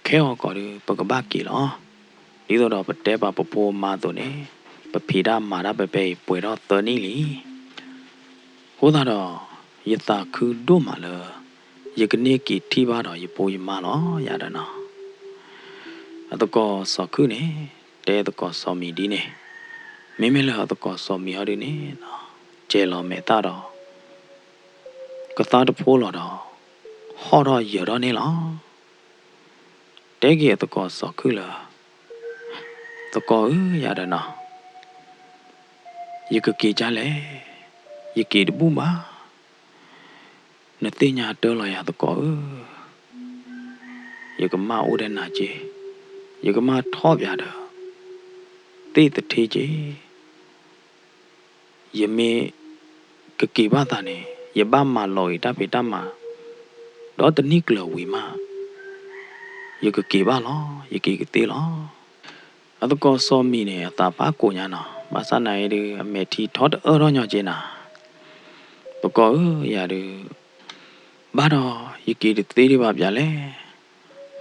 ခဲအံၤကီးဒုး ပကဘၣ်က့ၤလီၤ. ဒ်သိးဒီးပတဲပာ်ပဖိပမါအသိးန့ၣ် ပဖံးတၢ်မၤတၢ်ဖဲဖဲအံၤပှဲၤထီၣ်သၢနံၣ်လံ. အဃိသတးဒီး ယသးခုဒိၣ်မးလၢ ယကန့ၢ်က့ၤထံၣ်ဘၣ်ဒီးယဖိယမါလီၤ ယၤဒီးနီၤ. အသကိးစီၤခုၣ်န့ၣ် တဲသကိးစီၤမံၤဒ်န့ၣ်, မ့မ့ၢ်လၢအသကိးစီၤမံၤအီၤဒုန့ၣ် ကဲၤလီၤမဲာ်သၣ်ဒီး ကသါတဖိလီၤဒီး ဟီၣ်ထီၣ်ယၢၤထီၣ်န့ၣ်လီၤ. တဲက့ၤအသကိးစီၤခုၣ်လၢ သကိးဧၢ ယၤဒီးနီၤ, ယကက့ၤဒ်လဲၣ်, ယက့ၤတဘူၣ်ဘၣ်. နသ့ၣ်ညါတၢ်လီၤယၤသကိးဧၢ, ယကမၣ်အိၣ်ဒီးနၤက့, ယကမၣ်ထီၣ်ပၠးဒီး သ့ၣ်သထ့က့ ယမ့ၢ်ကက့ၤဘၣ်သးန့ၣ် ယဘၣ်မၤလီၤဂ့ၤတၢ်ဖံးတၢ်မၤ ဒီးတနံၣ်ကျၢၤဝံၤမး ယကက့ၤဘၣ်လီၤ, ယက့ၤကသ့လီၤ. အသကိးစီၤမံၤန့ၣ် အသးဖးကိးညါနီၤ, ဘၣ်ဆၣ်နာ်အံၤဒုး အမဲာ်ထံထီတအၢၣ်ထီၣ်ညီက့နၤ, သကိးဧၢ ယၤဒုး ဘၣ်ဒီးယက့ၤတသ့ဒံးဘၣ်ပၠးလဲၣ်.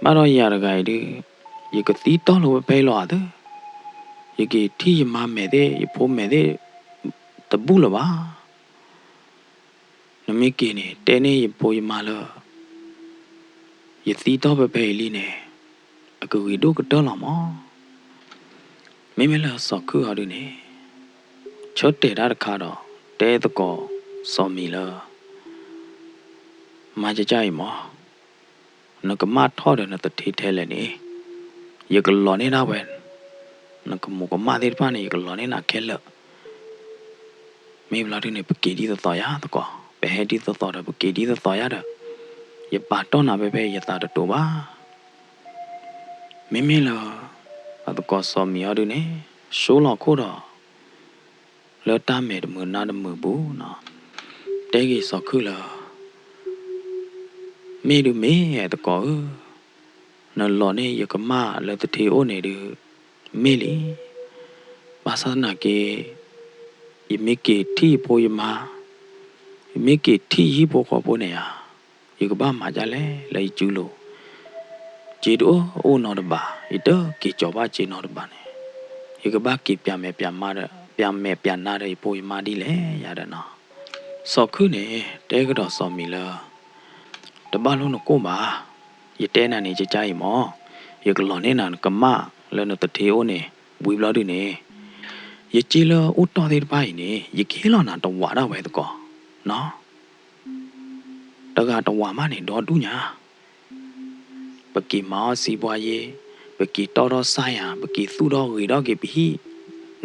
ဘၣ်ဒီးယၤတဂၤအံၤဒုး ယကသံတီၢ်လိာ်ဝဲဖဲအံၤလီၤအသၢ, ယက့ၤထံၣ်ယမါမဲာ်သ့ၣ် ယဖိမဲာ်သ့ၣ် တဘူၣ်လၢၤဘၣ်. နမ့ၢ်က့ၤန့ၣ် တဲန့ၢ်ယဖိယမါလၢ ယသံတီၢ်ဖဲဖဲအံၤလံန့ၣ် အကဂ့ၤဒိၣ်ကတၢၢ်လီၤမး. မ့မ့ၢ်လၢစီၤခုၣ်အီၤဒုန့ၣ် ဆၢတဲာ်တၢ်တခါဒီး တဲသကိးစီၤမံၤလၢ မၤကကၢ်အံၤမး, နကမၣ်ထီၣ်ဒီးနသထ့ထဲလဲၣ်န့ၣ် ယကလီၤန့ၢ်ဒၣ်ဝဲ, နကမူးကမၣ်သ့ၣ်တဖၣ်န့ၣ် ယကလီၤန့ၢ်နၤခဲလၢာ်. မ့ၢ်ဘျီဒုန့ၣ် ပက့ၤဒ်သိးသိးယၤသကိး, ပဟဲဒ်သိးသိးဒီး ပက့ၤဒ်သိးသိးယၤဒီး ယပာ်တီၢ်နၤဖဲဖဲအံၤ ယသးတတိာ်ဘၣ်. မ့မ့ၢ်လၢ အသကိးစီၤမံၤအီၤဒုန့ၣ် ဆိလီၤခိၣ်ဒီး လၢတၢ်မဲာ်တမုာ်နါတမုာ်ပူၤနီၤ, တဲက့ၤစီၤခုၣ်လၢ မ့ၢ်ဒုးမ့ၢ်သကိးဧၢ, နလီၤန့ၢ်ယကမၣ်လၢသထ့အိၣ်န့ၣ်ဒုး မ့ၢ်လံ. ဘၣ်ဆၣ်သနာ်က့ ယမ့ၢ်က့ၤထံၣ်ယဖိယမါ, ယမ့ၢ်က့ၤထံၣ်ယဟံၣ်ဖိဃီဖိန့ၣ်ဧါ, ယကဘၣ်မၤဒ်လဲၣ်လၢယစုလိၤ, စ့တအိၣ်အိၣ်နီတဘး, ယတက့ၤကၠီၤဘၣ်စ့နီတဘးန့ၣ်, ယကဘၣ်က့ၤပျးမဲာ်ပျးမါဒီး ပျၢ်မဲာ်ပျၢ်နါဒီးယဖိယမါဒ်လဲၣ်ယၤဒီးနီၤ. စီၤခုၣ်န့ၣ် တဲကဒီးစီၤမံၤလၢ တဘၣ်လိၣ်နကိၢ်ဘၣ်, ယတဲနၤန့ၣ် ကကါအံၤမး, ယကလီၤန့ၢ်နၤနကမၣ်လၢနသထ့အိၣ်န့ၣ် ဝံၤဘျီဒုန့ၣ်, ယစ့လၢအိၣ်တီၢ်သ့ၣ်တဖၣ်အံၤန့ၣ် ယကဟ့ၣ်လီၤနၤတဝးဒၣ်ဝဲသကိး, နီၤ. တဂၤတဝးမးန့ၣ် ဒီဒူၣ်ညါ ပက့ၤမၤအီၣ်စံးပှၤယ့, ပက့ၤတီၢ်ထီၣ်စၢ်ယၤ, ပက့ၤသူၣ်ထီၣ်ဂ့ၤထီၣ်က့ၤပဟံၣ်,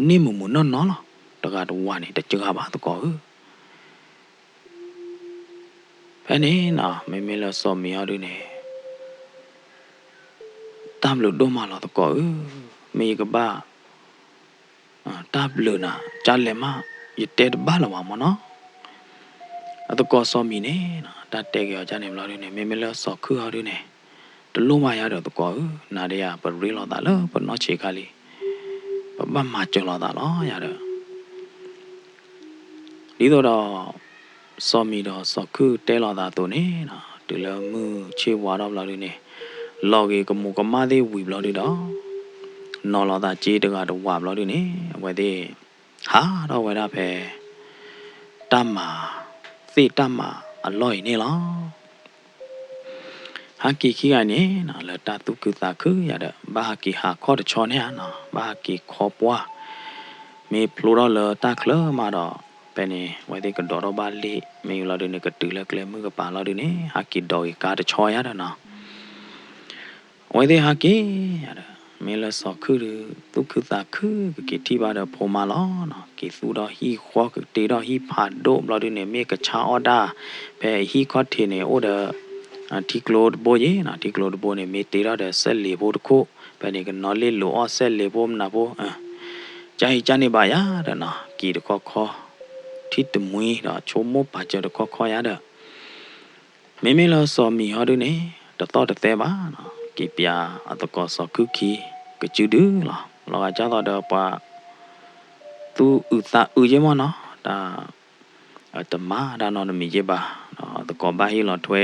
န့ၢ်မုာ်မုာ်နီၢ်နီၢ်လီၤ. တဂၤတဝးန့ၣ် တစှၤဘၣ်သကိးဧၢ. ဖဲန့ၣ်နီၤ မ့မ့ၢ်လၢစီၤမံၤဟီဒုန့ၣ် တၢ်ဘျုးဒိၣ်မးလီၤသကိးဧၢ, မ့ၢ်ယကဘၣ် တၢ်ဘျုးနၤ ကၢ်လဲၤမး ယတဲတဘၣ်လၢၤဘၣ်မးနီၤ. အသကိးစီၤမံၤန့ၣ် တၢ်တဲက့ၤအီၤကၢ်န့ၣ်ဘျီဒုန့ၣ် မ့မ့ၢ်လၢစီၤခုၣ်ဟီဒုန့ၣ် တလိၣ်ဘၣ်ယၤဒီးသကိးဧၢ, နၤဒီးယၤ ပရ့လိာ်သးလၢပနီၢ်ဆံးခါလံ, ပဘၣ်မၤစၢၤလိာ်သးလီၤယၤဒီး ဒ်သိးဒီး စီၤမံၤဒီးစီၤခုၣ်တဲလိာ်သးအသိးန့ၣ် တုၤလၢမုၢ်ဆ့ၣ်ဝါထီၣ်ဘျီဒုန့ၣ် လီၤဂ့ၤကမူးကမၣ်သ့ၣ်ဝံၤဘျီဒုဒီး နီၤလိာ်သးစ့တဂၤတဝးဘျီဒုန့ၣ် အဝဲသ့ၣ် ဟးထီၣ်ဝဲဒၣ်ဖဲ တၢ်မၤ သ့ၣ်တၢ်မၤအလီၢ်အံၤန့ၣ်လီၤ. ဟဲက့ၤခံဂၤန့ၣ် လၢတၢ်သူၣ်ခုသးခုယၤဒီး ဘၣ်ဟဲက့ၤဟးခီၣ်တဆီန့ၣ်ဧါနီၤ, ဘၣ်ဟဲက့ၤခီပှၢ်, မ့ၢ်ဖျိထီၣ်လၢတၢ်ချၢမးဒီး ဖဲန့ၣ် အဝဲသ့ၣ်ကဒိးထီၣ်ဘၣ်လ့ၣ် မ့ၢ်လီၤဒုန့ၣ် ကတုၤလၢကျဲမုၢ်ကပၤလီၤဒုန့ၣ် ဟဲက့ၤဒိးက့ၤကါတဆီယၤဒီးနီၤ အဝဲသ့ၣ်ဟဲက့ၤယၤဒီး မ့ၢ်လၢစီၤခုၣ်ဒု သူၣ်ခုသးခု ကက့ၤထံၣ်ဘၣ်ဒီးဖိမါလီၤနီၤ, က့ၤသူၣ်ထီၣ်ဟံၣ်ဃီ ကတ့ထီၣ်ဟံၣ်ဖးဒိၣ်ဘျီဒုန့ၣ် မ့ၢ်ကဆါအီၣ်တၢ် ဖဲဟံၣ်ခီၣ်ထံးန့ၣ် အိၣ်ဒီး ထံကျိတဘိယ့ၣ်နီၤ, ထံကျိတဘိန့ၣ် မ့ၢ်တ့ထီၣ်ဒီးစဲးလ့ၤဖိတခိၣ်, ဖဲန့ၣ်ကနီၤလ့ၣ်လိာ်အီၣ်စဲးလ့ၤဖိမနၤဖိ, ကၢ်အံၤကၢ်န့ၣ်ဘၣ်ယၤဒီးနီၤ, က့ၤတခီခီ ထံၣ်တမှံဒီးဆိကမိၣ်ပာ်စၢၤတခီခီယၤဒီး မ့မ့ၢ်လၢစီၤမံၤဟီဒုန့ၣ် တသီၣ်တသဲဘၣ်နီၤ, က့ၤပျးအသကိးစီၤခုၣ်ခံ ကစုဒုလီၤ. လီၤဂာ်ကၢ်သိးဒီးပှၤ သူၣ်အုးသးအုးယ့ၣ်မးနီၤ, တၢ် တမၤတၢ်နီတမံၤယ့ၣ်ဘၣ်, သကိးဘၣ်ဟ့ၣ်လီၤထွဲ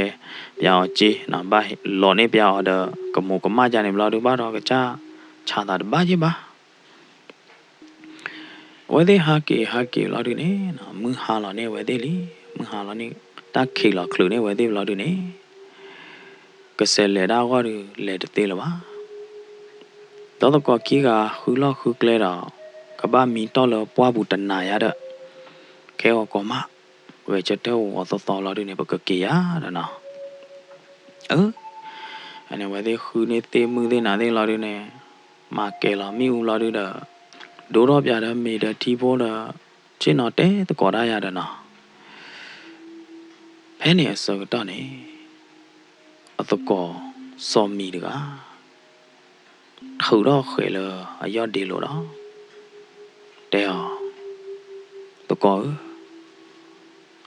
ပျးအီၤစ့, ဘၣ်လီၤန့ၢ်ပျးအီၤဒီး ကမူးကမၣ်ကၢ်န့ၣ်ဘျီဒုဘၣ်ဒီး ကစၢ်ဆးသးတဘၣ်ယ့ၣ်ဘၣ် အဝဲသ့ၣ်ဟးက့ၤဟးက့ၤလီၤဒုန့ၣ် မုၢ်ဟါလီၤန့ၢ်အဝဲသ့ၣ်လံ, မုၢ်ဟါလီၤန့ၢ် တၢ်ခံးလီၤချုးန့ၢ်အဝဲသ့ၣ်ဘျီဒုန့ၣ် ကစဲးလဲၤဒၣ်အဂီၢ်ဒု လဲၤတသ့လၢၤဘၣ်. ဒီးသကိးခံဂၤဃုလီၢ်ဃုကျဲဒီး ကဘၣ်မံတီၢ်လၢပှၢ်ပူၤတနၤယါဒီး ခဲဂီၤကီၤမး ဂဲၤဆၢထၢၣ်ဂီၤသီသီလီၤဒုန့ၣ် ပကက့ၤယါဒီးနီၤ အန့ၣ် အဝဲသ့ၣ်ဃုန့ၢ်သ့ၣ်မုၢ်သ့ၣ်နၤသ့ၣ်လီၤဒုန့ၣ် မၤကဲၤလီၤမ့ၣ်အူလီၤဒုဒီး ဒိၣ်ထီၣ်ပၠးဒီးမ့ၤဒီးထံဖိဒီး ဆ့ၣ်နီၤတဲသကိးတၢ်ယါဒီးနီၤ ဖဲန့ၣ်အဆၢကတီၢ်န့ၣ် အသကိးစီၤမံၤတဂၤ ထုးထီၣ်ဃဲၤလၢအယီၢ်ဒ့လိၤဒီး တဲအီၤ, သကိးဧ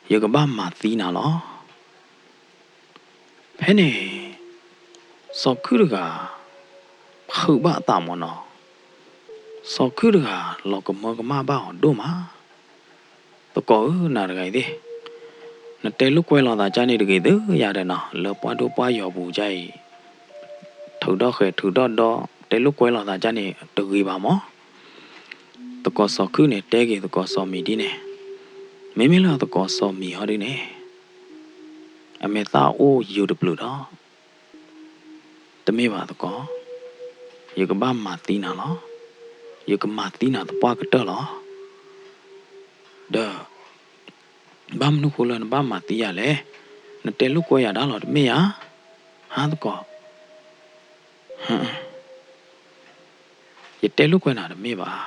ၢ, ယကဘၣ်မၤသံနၤလီၤ. ဖဲန့ၣ် စီၤခုၣ်တဂၤ ဖုးဘၣ်အသးမၢ်နီၤ, စီၤခုၣ်တဂၤ လီၤကမၢကမၣ်ဘၣ်အီၤဒိၣ်မး သကိးဧၢ နၤတဂၤအံၤသ့ၣ်, နတဲလိာ်ကွဲလိာ်သးကၢ်န့ၣ်တဂ့ၤသ့ယၤဒီးနီၤ, လၢပှၢ်ဒိၣ်ပှၢ်ယီၤပူၤကၢ်အံၤ ထုးထီၣ်ဃဲၤထုးထီၣ်ဒီ တဲလိာ်ကွဲလိာ်သးကၢ်န့ၣ်တဂ့ၤဘၣ်မၢ်. သကိးစီၤခုၣ်န့ၣ် တဲက့ၤသကိးစီၤမံၤဒ်န့ၣ်, မ့မ့ၢ်လၢသကိးစီၤမံၤဟီဒ်န့ၣ် အမဲာ်သၣ်အိၣ်ယိာ်တပျုာ်ဒီး တမ့ၢ်ဘၣ်သကိး, ယကဘၣ်မၤသံနၤလီၤ. ယကမၤသံနၤသပှၢ်ကတၢၢ်လီၤ. ဒီး ဘၣ်မနုၤဃိလၢနဘၣ်မၤသံယၤလဲၣ်. နတဲလိာ်ကွဲယၤဒၣ်လီၤတမ့ၢ်ဧါ. ဟါသကိး, ယတဲလိာ်ကွဲနၤတမ့ၢ်ဘၣ်.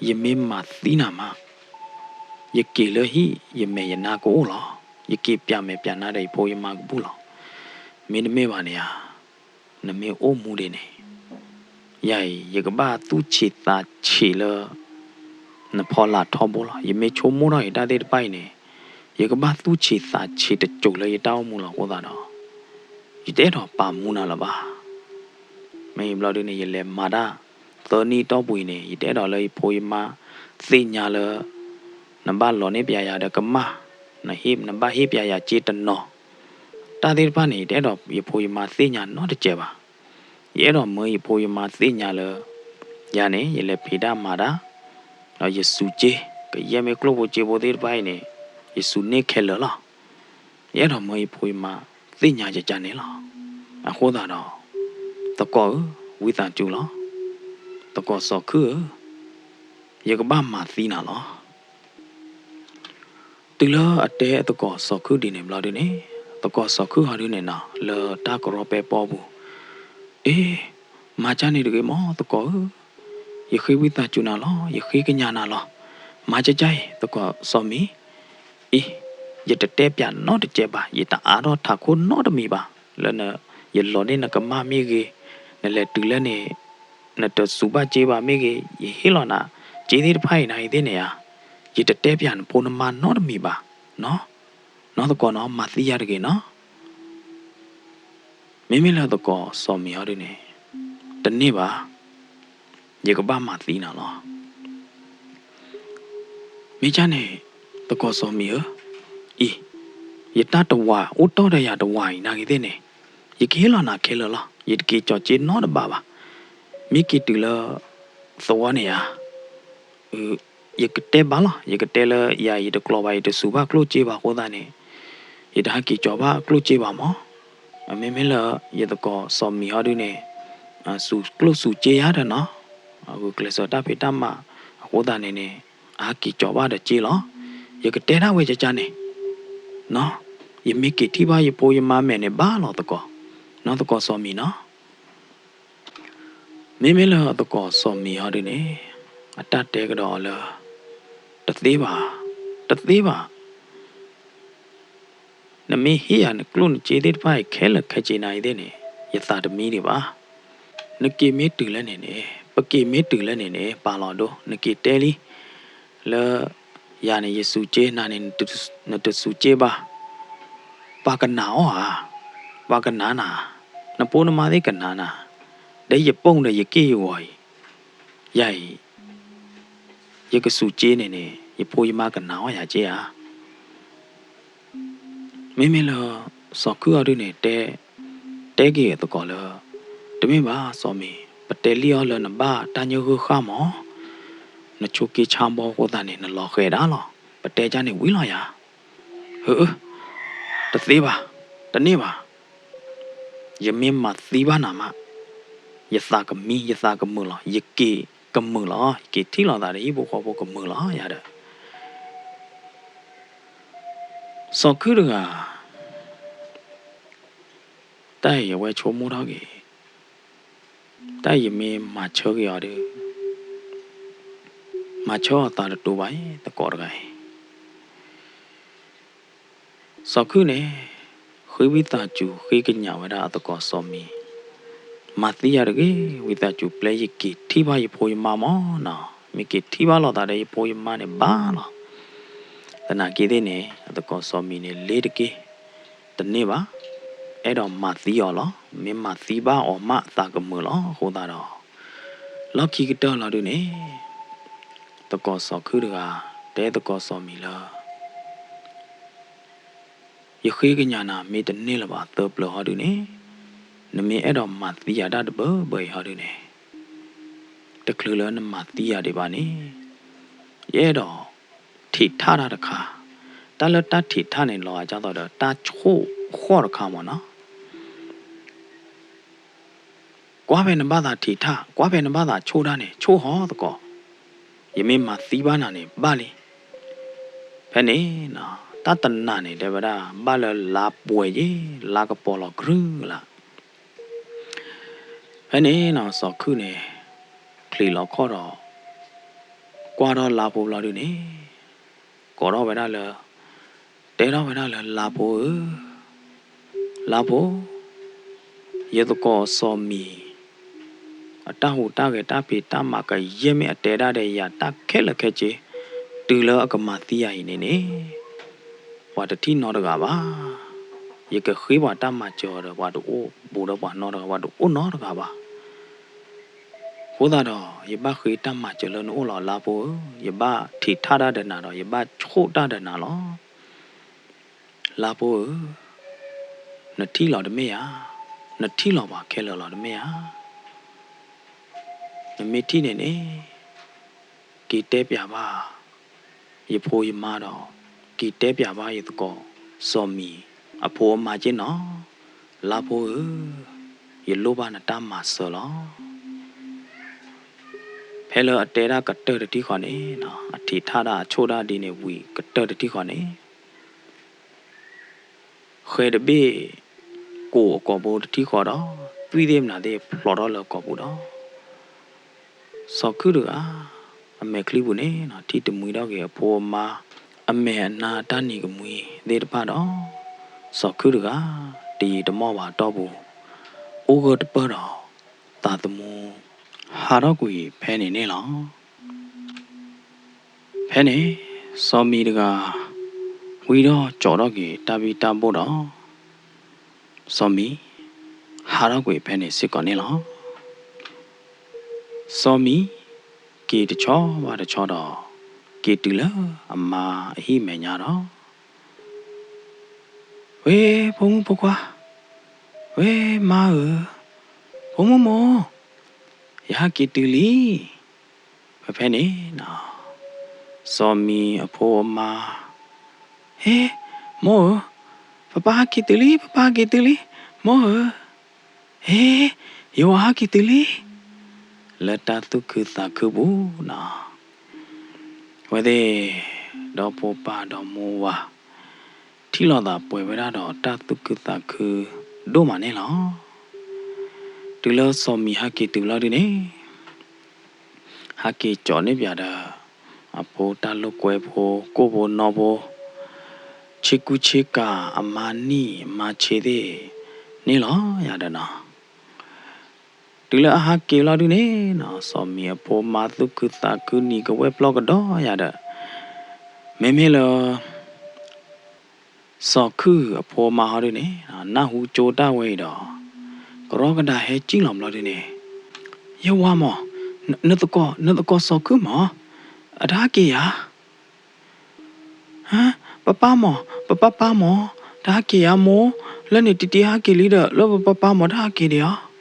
ယမ့ၢ်မၤသံနၤမး, ယက့ၤလၢဟံၣ် ယမဲာ်ယနါကအိၣ်လီၤ. ယက့ၤပျးမဲာ်ပျးနါဒီးယဖိယမါကဘူၣ်လီၤ. မ့တမ့ၢ်ဘၣ်န့ၣ်ဧါ, နမ့ၢ်အိၣ်မူဒံးန့ၣ် ယၤအံၤ ယကဘၣ်သူၣ်ဆံးသးဆံးလၢ နဖီလာ်ထီဘိလီၤ. ယမ့ၢ်ဆိကမိၣ်ထီၣ်ယတၢ်သ့ၣ်တဖၣ်အံၤန့ၣ် ယကဘၣ်သူၣ်ဆံးသးဆံးတစိၤလၢယတၢ်အိၣ်မူလီၤ. အဃိသတးဒီး ယတအဲၣ်ဒိးပာ်မူနၤလၢၤဘၣ်. မ့ၢ်ဘျီဒုန့ၣ် ယလဲၤမၤတၢ် သၢနံၣ်အတီၢ်ပူၤအံၤန့ၣ် ယတအဲၣ်ဒိးလၢယဖိယမါသ့ၣ်ညါလၢ နဘၣ်လီၤန့ၢ်ပျးယၤဒီးကမၣ်, နဘၣ်ဟ့ၣ်ပျးယၤစ့တနီၤ. တၢ်သ့ၣ်တဖၣ်န့ၣ် ယတအဲၣ်ဒိးယဖိယမါသ့ၣ်ညါနီတစဲးဘၣ်. ယအဲၣ်ဒိးမၢယဖိယမါသ့ၣ်ညါလၢ ယၤန့ၣ် ယလဲၤဖံးတၢ်မၤတၢ် ဒီးယစူၢ်က့ၤ ကယဲၢ်မ့ၢ်ကျိၣ်ဖိစ့ဖိသ့ၣ်တဖၣ်အံၤန့ၣ် ယစူၢ်န့ၢ်ခဲလၢာ်လီၤ. ယအဲၣ်ဒိးမၢယဖိယမါသ့ၣ်ညါယကန့ၣ်လီၤ. အဃိသတးဒီး သကိးဧၢ, ဝံသးစူၤလီၤ. သကိးစီၤခုၣ်ဧၢ, ယကဘၣ်မၤသံနၤလီၤ. တုၤလၢအတဲသကိးစီၤခုၣ်ဒ်န့ၣ်ဘျီဒုန့ၣ်, သကိးစီၤခုၣ်ဟီဒုန့ၣ်နီၤ လၢတၢ်ကရီပဲပီပူၤ, အ့, မၤကၢ်န့ၣ်တဂ့ၤမၢသကိးဧၢ, ယဃ့ဝံသးစူၤနၤလီၤ, ယဃ့ကညးနၤလီၤ. မၤကၢ်ကၢ်အံၤ သကိးစီၤမံၤ, အ့, ယတတဲပၠးနီတကဲဘၣ်, ယတအါထီၣ်ထးခိၣ်နီတမံၤဘၣ်, လၢ ယလီၤန့ၢ်နကမၢ်မ့ၢ်ဂ့ၤ, နလဲၤတုၤလၢန့ၣ် နတစူးဘၣ်စ့ဘၣ်မ့ၢ်ဂ့ၤ, ယဟ့ၣ်လီၤနၤ စ့သ့ၣ်တဖၣ်အံၤနၤအံၤသ့ၣ်န့ၣ်ဧါ, ယတတဲပၠးနဖိနမါနီတမံၤဘၣ်, နီၤ, နီၤသကိးနီၤ မၤသံယၤတဂ့ၤနီၤ. မ့မ့ၢ်လၢသကိးစီၤမံၤဟီဒုန့ၣ်, တန့ၢ်ဘၣ်, ယကဘၣ်မၤသံနၤလီၤ. မ့ၢ်ကၢ်န့ၣ် သကိးစီၤမံၤဧၢ, အံၤ, ယတၢ်တဝၤအိၣ်တီၢ်ဒီးယၤတဝၤအံၤနၤဂ့ၤသ့ၣ်န့ၣ်, ယကဟ့ၣ်လီၤနၤခဲလၢာ်လီၤ, ယတက့ၤကၠီၤစ့နီတဘးဘၣ်. မ့ၢ်က့ၤတုၤလၢ သဝီန့ၣ်ဧါ, ယကတဲဘၣ်လီၤ, ယကတဲလၢယၤ ယတကျိၤဘၣ် ယတစူးဘၣ်ကျိၣ်စ့ဘၣ်အဃိသတးန့ၣ်, ယတဟဲက့ၤကၠီၤဘၣ်ကျိၣ်စ့ဘၣ်မၢ်. မ့မ့ၢ်လၢယသကိးစီၤမံၤဟီဒုန့ၣ်, စူးကျိၣ်စူးစ့ယၤဒီးနီၤ, ဂုာ်ကျဲးစၢးတၢ်ဖံးတၢ်မၤအဃိသတးန့ၣ်န့ၣ်, အဟဲက့ၤကၠီၤဘၣ်ဒီးစ့လီၤ. ယကတဲဒၣ်ဝဲကကန့ၣ်, နီၤ, ယမ့ၢ်က့ၤထံၣ်ဘၣ်ယဖိယမါမဲာ်န့ၣ်ဘၣ်လီၤသကိး, နီၤသကိးစီၤမံၤနီၤ. မ့မ့ၢ်လၢသကိးစီၤမံၤဟီဒုန့ၣ်, အတၢ်တဲကဒီးအီၤလၢ, တသ့ဘၣ်, တသ့ဘၣ်, နမ့ၢ်ဟ့ၣ်ယၤနကျိၣ်နစ့သ့ၣ်တဖၣ်အံၤခဲလၢာ်ခဲဆ့နၤအံၤသ့ၣ်န့ၣ်, ယသးတမံဒံးဘၣ်. နက့ၤမ့ၢ်တုၤလၢန့ၣ်န့ၣ်, ပက့ၤမ့ၢ်တုၤလၢန့ၣ်န့ၣ် ပာ်လီၤဒိ, နက့ၤတဲလံ, လၢ ယၤန့ၣ်ယစူးစ့ နၤန့ၣ် နတစူးစ့ဘၣ်. ပှၤကနာ်အီၤဧါ, ပှၤကနာ်နၤ, နဖိနမါသ့ၣ်ကနာ်နၤ, ဒီးယပိာ်ဒီးယက့ၢ်ယဂီၤအံၤ, ယၤအံၤ ယကစူးစ့န့ၣ်န့ၣ် ယဖိယမါကနာ်အီၤယၤက့ဧါ. မ့မ့ၢ်လၢ စီၤခုၣ်အီၤဒုန့ၣ် တဲ, တဲက့ၤသကိးလၢ, တမ့ၢ်ဘၣ်စီၤမံၤ, ပတဲလံအီၤလၢနဘၣ်တၢ်ညၣ်ဂုၢ်ဃၣ်မၢ်, နဆိးက့ဆါဘီအဃိသတးန့ၣ် နလီၤဃဲၤဒၣ်လီၤ. ပတဲကၢ်န့ၣ်ဝံၤလီၤယၤ. ဧၢ, တသ့ဘၣ်, တန့ၢ်ဘၣ်. ယမ့ၢ်မၤသံဘၣ်နၤမး, ယသးကမံ ယသးကမုာ်လီၤ, ယက့ၤကမုာ်လီၤ, ယက့ၤထံၣ်လိာ်သးဒီးဟံၣ်ဖိဃီဖိကမုာ်လီၤယၤဒီး စီၤခုၣ်တဂၤ, တၢ်အံၤအဝဲဆိကမိၣ်ထီၣ်က့ၤ, တၢ်အံၤယမ့ၢ်မၤဆၢက့ၤအီၤဒီး, မၤဆၢအီၤသးတတူာ်ဘၣ်အံၤ သကိးတဂၤအံၤ. စီၤခုၣ်န့ၣ် ဃ့ဝံသးစူၤဃ့ကညးဝဲဒၣ်အသကိးစီၤမံၤ, မၤသံယၤတဂ့ၤ, ဝံသးစူၤပျဲယက့ၤထံၣ်ဘၣ်ယဖိယမါမၢ်နီၤ, မ့ၢ်က့ၤထံၣ်ဘၣ်လိာ်သးဒီးယဖိယမါန့ၣ်ဘၣ်လီၤ. သနာ်က့သ့ၣ်န့ၣ် အသကိးစီၤမံၤန့ၣ် လ့ၤတက့ၢ်, တန့ၢ်ဘၣ်, အဲၣ်ဒိးမၤသံအီၤလီၤ. မ့ၢ်မၤသံဘၣ်အီၤမးသးကမုာ်လီၤ. အဃိသတးဒီး လီၢ်ခံကတၢၢ်လီၤဒုန့ၣ် သကိးစီၤခုၣ်တဂၤ တဲသကိးစီၤမံၤလၢ ယဃ့ကညးနၤမ့ၢ်တန့ၢ်လၢၤဘၣ်သၢပျၢၤဟီဒုန့ၣ်, နမ့ၢ်အဲၣ်ဒိးမၤသံယၤဒၣ်တဘၢဘၢအံၤဟီဒုန့ၣ်, တချုးလၢနမၤသံယၤဒံးဘၣ်န့ၣ်, ယအဲၣ်ဒိးထံးထၣ်တၢ်တခါ, တၢ်လၢတၢ်ထံးထၣ်န့ၣ် လီၤဂာ်ဒ်သိးဒီး တၢ်ဆိၣ်ဃီၣ်တခါမၢ်နီၤ. ကွၢ်ဖဲနဘၣ်သးထံးထၣ်, ကွၢ်ဖဲနဘၣ်သးဆိၣ်တၢ်န့ၣ် ဆိၣ်ဟီသကိး, ယမ့ၢ်မၤသံဘၣ်နၤန့ၣ် ဘၣ်လံ. ဖဲန့ၣ် တၢ်တနၤန့ၣ် တဲဝဲဒၣ် ဘၣ်လၢလါပှဲၤယ့ၣ် လါကပီၤလီၤကရုလၢ်. ဖဲန့ၣ်နီၤ စီၤခုၣ်န့ၣ် ချံးလီၤခီၣ်ဒီး ကွၢ်ထီၣ်လါဖိဘျီဒုန့ၣ် ကိးထီၣ်ဝဲဒၣ်လၢ တဲထီၣ်ဝဲဒၣ်လၢ လါဖိဧၢ, လါဖိ, ယသကိးစီၤမံၤ အတၢ်ဟူးတၢ်ဂဲၤတၢ်ဖံးတၢ်မၤကယဲၢ်မ့ၢ်အတဲဒၣ်ဒီးယၤ တၢ်ခဲလၢာ်ခဲဆ့ တုၤလၢအကမၤသံယၤအံၤန့ၣ်န့ၣ် ပှၤတထံၣ်နီတဂၤဘၣ်. ယကဃ့ပှၤတၢ်မၤစၢၤအီၤဒီး ပှၤတအိၣ်ဘူးဒီးပှၤနီတဂၤ, ပှၤတအိၣ်နီတဂၤဘၣ်. အဃိသတးဒီး ယဘၣ်ဃ့တၢ်မၤစၢၤလၢနအိၣ်လီၤ လါဖိဧၢ, ယဘၣ်ထံးထၣ်တၢ်ဒီးနၤဒီး ယဘၣ်ဆိၣ်တၢ်ဒီးနၤလီၤ. လါဖိဧၢ, နထံၣ်လီၤတမ့ၢ်ဧါ, နထံၣ်လီၤပှၤခဲလၢာ်လီၤတမ့ၢ်ဧါ. နမ့ၢ်ထံၣ်န့ၣ်န့ၣ် က့ၤတဲပၠးဘၣ်ယဖိယမါဒီး က့ၤတဲပၠးဘၣ်ယသကိး စီၤမံၤအဖိအမါက့နီၤ, လါဖိဧၢ, ယလိၣ်ဘၣ်နတၢ်မၤစၢၤလီၤ. ဖဲလၢအတဲဒၣ်ကတၢၢ်တထံၣ်ဃီန့ၣ်, အထံးထၣ်ဒၣ်အဆိၣ်ဒၣ်ဒ်န့ၣ်ဝံၤကတၢၢ်တထံၣ်ဃီန့ၣ် ဃဲတဘ့ၣ် ကိးအကိာ်ဘိတထံၣ်ဃီဒီး သွံၣ်သ့ၣ်မနုၤသ့ၣ်ဖျိးထီၣ်လၢအကိာ်ပူၤဒီး စီၤခုၣ်တဂၤ အမဲာ်ချံပူၤန့ၣ် ထံၣ်တမှံထီၣ်က့ၤအဖိအမါ အမဲာ်အနါတၢ်နံၤကမှံသ့ၣ်တဖၣ်ဒီး စီၤခုၣ်တဂၤ တယံာ်တမီၢ်ဘၣ်အတီၢ်ပူၤ အိၣ်ဂၢၢ်တပၢၢ်ဒီး သးသမူ ဟးထီၣ်ကွံာ်ဖဲန့ၣ်န့ၣ်လီၤ. ဖဲန့ၣ် စီၤမံၤတဂၤ ဝံထီၣ်ကၠီထီၣ်က့ၤတၢ်ဘံၣ်တၢ်ဘိၣ်ဒီး စီၤမံၤ ဟးထီၣ်ကွံာ်ဖဲန့ၣ်စ့ၢ်ကီးန့ၣ်လီၤ. စီၤမံၤ က့ၤတဆီဘၣ်တဆီဒီး က့ၤတုၤလၢအမါအဟံၣ်မဲာ်ညါဒီး ဝဲ ဖိမုၣ်ဖိခွါ, ဝဲ မါဧၢ, ဖိမုၣ်မိၢ်, ယဟးက့ၤတုၤလံ. ဖဲဖဲန့ၣ် စီၤမံၤအဖိအမါ, ဟ့, မိၢ်ဧၢ, ပၢ်ပၢ်ဟးက့ၤတုၤလံ, ပၢ်ပၢ်ဟးက့ၤတုၤလံ, မိၢ်ဧၢ, ဟ့, ယဝၤဟးက့ၤတုၤလံ, လၢတၢ်သူၣ်ခုသးခုပူၤနီၤ ဝဲသ့ၣ် ဒီဖိပၢ်ဒီမိၢ်ဝၤ ထံၣ်လိာ်သးပှဲၤဝဲဒၣ်ဒီးတၢ်သူၣ်ခုသးခုဒိၣ်မးန့ၣ်လီၤ. တုၤလၢစီၤမံၤဟဲက့ၤတုၤလီၤဒုန့ၣ် ဟဲက့ၤကၠီန့ၢ်ပၠးဒီး အဖိတၢ်လိာ်ကွဲဖိ ကိၣ်ဖိနီၢ်ဖိ ဆ့ကူဆ့ကၤ အမါနံၣ်အမါဆ့သ့ၣ်န့ၣ်လီၤ ယၤဒီးနီၤ တုၤလၢအဟဲက့ၤလီၤဒုန့ၣ်နီၤ စီၤမံၤအဖိမါသူၣ်ခုသးခုနံၤကဝဲၢ်ပျီကဒီးယၤဒီး မ့မ့ၢ်လၢ စီၤခုၣ်အဖိမါဟီဒုန့ၣ် နၢ်ဟူကၠိတၢ်ဝဲအံၤဒီး ကရီကဒါဟဲကံၣ်လီၤဘျီဒုန့ၣ် ယဝၤမး နသကိး နသကိးစီၤခုၣ်မး အတဟဲက့ၤယၤ ဟါ ပၢ်ပၢ်မး ပၢ်ပၢ်မး တဟဲက့ၤယၤမိၢ် လၢန့ၣ်တံတံဟဲက့ၤလံဒီး လၢပပၢ်ပၢ်မးတဟဲက့ၤဒံးဧါ